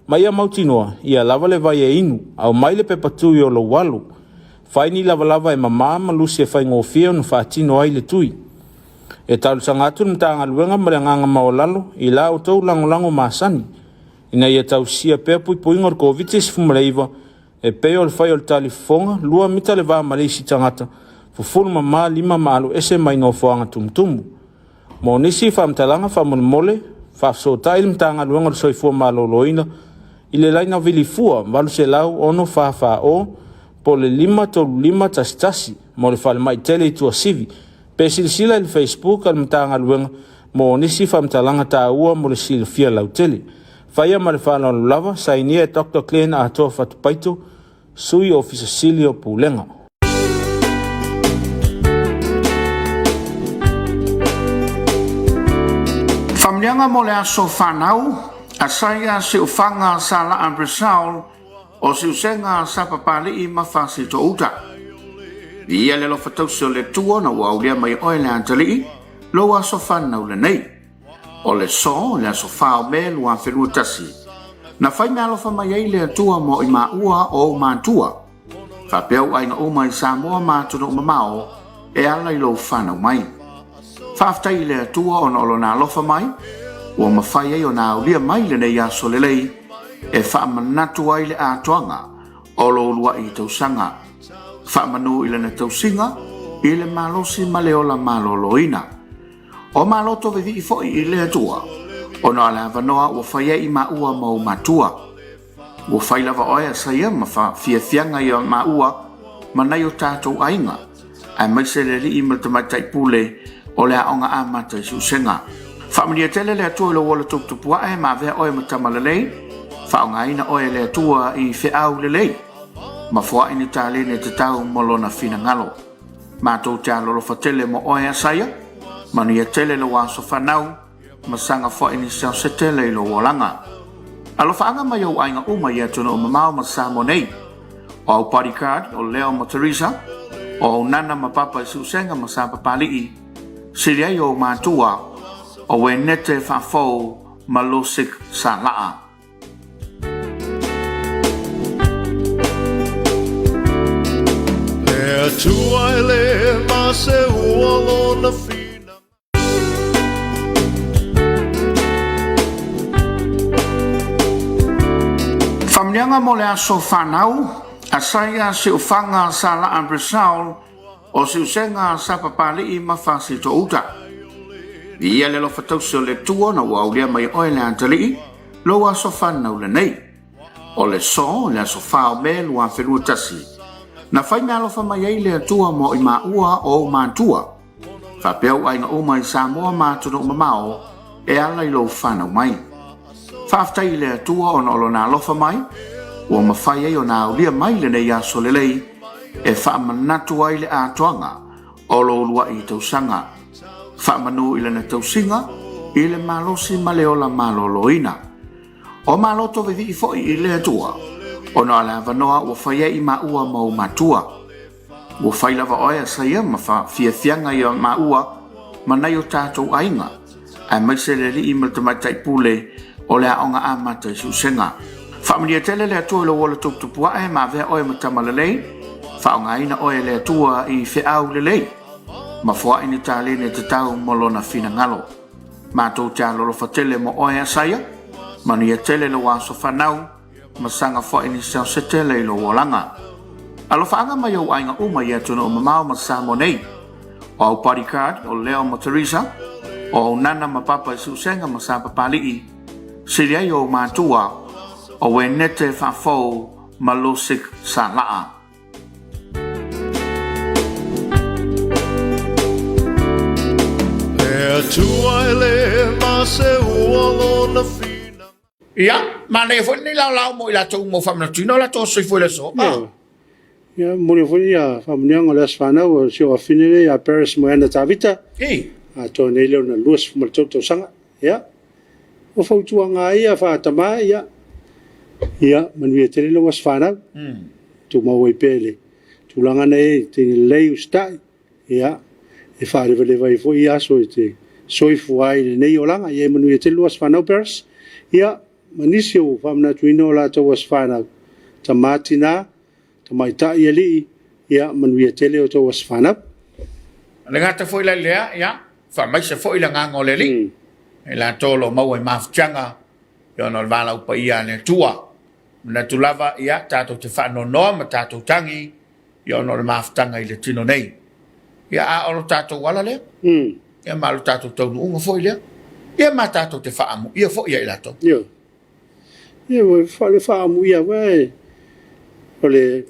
ma ia mautinoa ia lava le vai e inu, aumai le pepa tui o lou alo. Fai ni lavalava e mamā ma lusi e faigofie ona faatino ai le tui. E talosaga atu le Matagaluega ma le agaga maualalo i la outou lagolago masani ina ia tausisia pea puipuiga o le Koviti-19 e pei o le fai o le talifofoga, 2 mita le va ma le isi tagata, fufulu mama lima ma alu ese mai nofoaga tumutumu. Mo nisi faamatalaga faamolemole, faafesootai le Matagaluega o le Soifua Maloloina i le laina vili fua 800 644 po o le 53511 mo le falemai tele i Tuasivi, pe silasila i le Facebook a le Matagaluega mo nisi faamatalaga taua mo le silafia lautele. Faia ma le faaaloalo lava, sainia e Doctor Glenn Atoa Fatupaito, Sui Ofisa Sili o Pulega. Faamanuiaga mo le aso fanau, Asaia Siufaga Salaa Bresal o Siusega Sapapalii ma Fasitouta. Viia le alofa tausi o le Atua ona ua aulia mai oe le atalii lou aso fanau lenei. O le so, le aso 4 o Me 2021, na fai meaalofa mai ai le Atua mo i maua o ou matua, faapea ou aiga uma i Samoa ma atunuu mamao e ala i lou fanau mai. Faafetai i le Atua ona o lona alofa mai, ua mafai ai ona aulia mai lenei aso lelei e faamanatu ai le atoaga o lou uluai tausaga. Faamanu i lana tausiga i le malosi ma le ola maloloina. O maloto vevii foi i le Atua, ona o le avanoa ua fai ai i maua ma ou matua. Ua fai lava oe a saia ma fiafiaga ia maua ma nai o tatou aiga, aemaise le alii ma le tamaitai pule o le aoga amata i Siusega. Faamanuia tele le Atua i lou ola tuputupuae ma avea oe ma tama lelei, faaaogaina oe e le Atua i feau lelei, ma foai ni taleni e tatau mo lona finagalo. Matou te alolofa tele mo oe Asaia, manuia tele lou aso fanau, ma saga foai ni siao se tele i lou olaga. Alofaaga mai ou aiga uma i atunuu mamao ma Samoa nei. O au bodyguard o Leo ma Teresa, o au nana ma papa i Siusega ma Sapapalii, sili ai ou matua, o Wenete Faafou ma Lusik Salaa. Le Atua e le ma se ua lona fina. Faamanuiaga mo le aso fanau, Asaia Siufaga Salaa Bresal. O Siusega, Sapapalii ma Fasitouta. Viia le alofa tausi o le Atua ona ua aulia mai oe le atalii, lou aso fanau lenei. O le so, le aso 4 o Me 2021, na fai meaalofa mai ai le Atua mo i maua o ou matua, faapea ou aiga uma i Samoa ma atunuu mamao e ala i lou fanau mai. Faafetai i le Atua ona o lona alofa mai, ua mafai ai ona aulia mai lenei aso lelei e faamanatu ai le atoaga o lou uluai tausaga. Faamanu i lana tausiga i le malosi ma le ola maloloina. O maloto vivii foi i le Atua, ona o le avanoa ua fai ai i maua ma ou matua. Ua fai lava oe a saia ma faafiafiaga ia maua ma nai o tatou aiga, aemaise le alii ma le tamaitai pule o le aoga amata i Siusega. Faamanuia tele le Atua i lou ola tuputupuae ma avea oe ma tama lelei, faaaogaina oe e le Atua i feau lelei, ma foai ni taleni e tatau mo lona finagalo. Matou te alolofa tele mo oe Asaia, manuia tele lou aso fanau, ma saga foai ni siause tele i lou olaga. Alofaaga mai ou aiga uma i atunuu mamao ma Samoa nei. O au bodyguard o Leo ma Teresa, o au nana ma papa i Siusega ma Sapapalii, sili ai ou matua, o Wenete Faafou ma Lusic Salaa. Ia, manaia foi lenei laolao mo i latou uma ua faamanatuina o latou aso soifua i le aso. Ah. Ia, momoli foi ia faamanuiaga o le aso fanau o si ou afine lea ia Paris Moeana Tavita. Ei. Atoa nei lona 23 tausaga. Ia, o fautuaga lava ia faa-tama, ia, ia manuia tele lou aso fanau. Tumau ai pea i le tulaga na i ai, teine lelei, usitai. Ia, e faalevaleva ai foi aso e te soifua ai i lenei olaga. Ia e manuia tele lou aso fanau Paris. Ia, ma nisi o faamanatuina o latou aso fanau, tama tina, tamaitai alii, ia manuia tele o tou aso fanau. E le gata foi la i lea, ia, faamaise foi le agaga o le Alii, i latou o lo o maua i mafutiaga, ia ona o le valaau paia a le Atua. Manatu lava, ia, tatou te faanoanoa ma tatou tagi, ia ona o le mafutaga i le tino nei. Ia a o lo tatou ala lea. Ia ma lo tatou taunuuga foi lea. Ia ma tatou te faaamuia foi ia i latou. Ia. Ia ua le faaamuia foi o le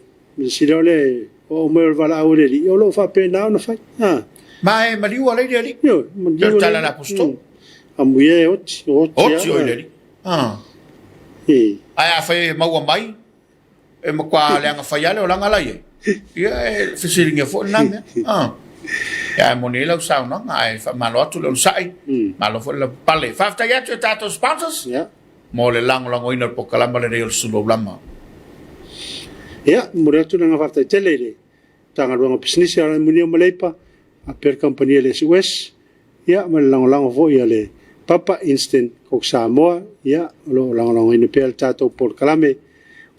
sila o le oo mai o le valaau a le Alii, o lo o faapena ona fai. Ha. Ma e maliu alei le Alii. Ia, maliu. Le tala a le Aposetolo. Amuia e oti, oti. Oti o i le Alii. Ha. E. Ae a fai e maua mai, e matua leaga fai lava le olaga la i ai. Ia e fesiligia foi lena mea. Ah. Ia e moni ai lau saunoaga ae faamalo atu le onosai, malo foi le lavapapale. Faafetai atu i tatou sponsors mo le lagolagoina o le polokalama lenei o le Sulu Aulama. Ia, momoli atu le agaga faafetai tele i le Matagaluega o Pisinisi, Alamanuia ma Leipa, faapea le kamupani a le SUS, ia ma le lagolago foi a le Papa Instant Coke Samoa, ia o lo o lagolagoina pea le tatou polokalame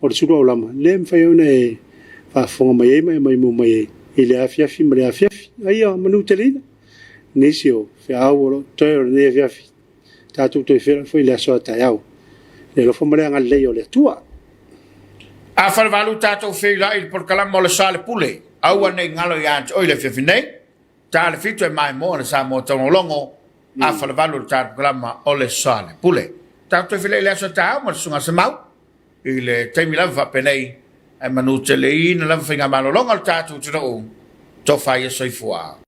o le Sulu Aulama, lea e mafai ona e faafofoga mai ai ma e maimoa mai ai i le afiafi ma le afiafi. A ia manuteleina nisi o feau o lo o totoe o lenei afiafi, tatou toe feiloai foi i le aso a taeao. Le alofa ma le agalelei o le Atua. A falevalu tatou feiloai i le polokalama o le Sa le Pule, aua ne i galo ia te oe le afiafi nei. Ta le 7 e maimoa le Samoa Taugologo, a falevalu le tatou o le Sa le Pule. Tatou toe feiloai i le aso taeao ma le Susuga Semau i le taimi lava faapenei, ae manuteleina lava faigamalologa o le tatou atunuu, tofa ia soifua.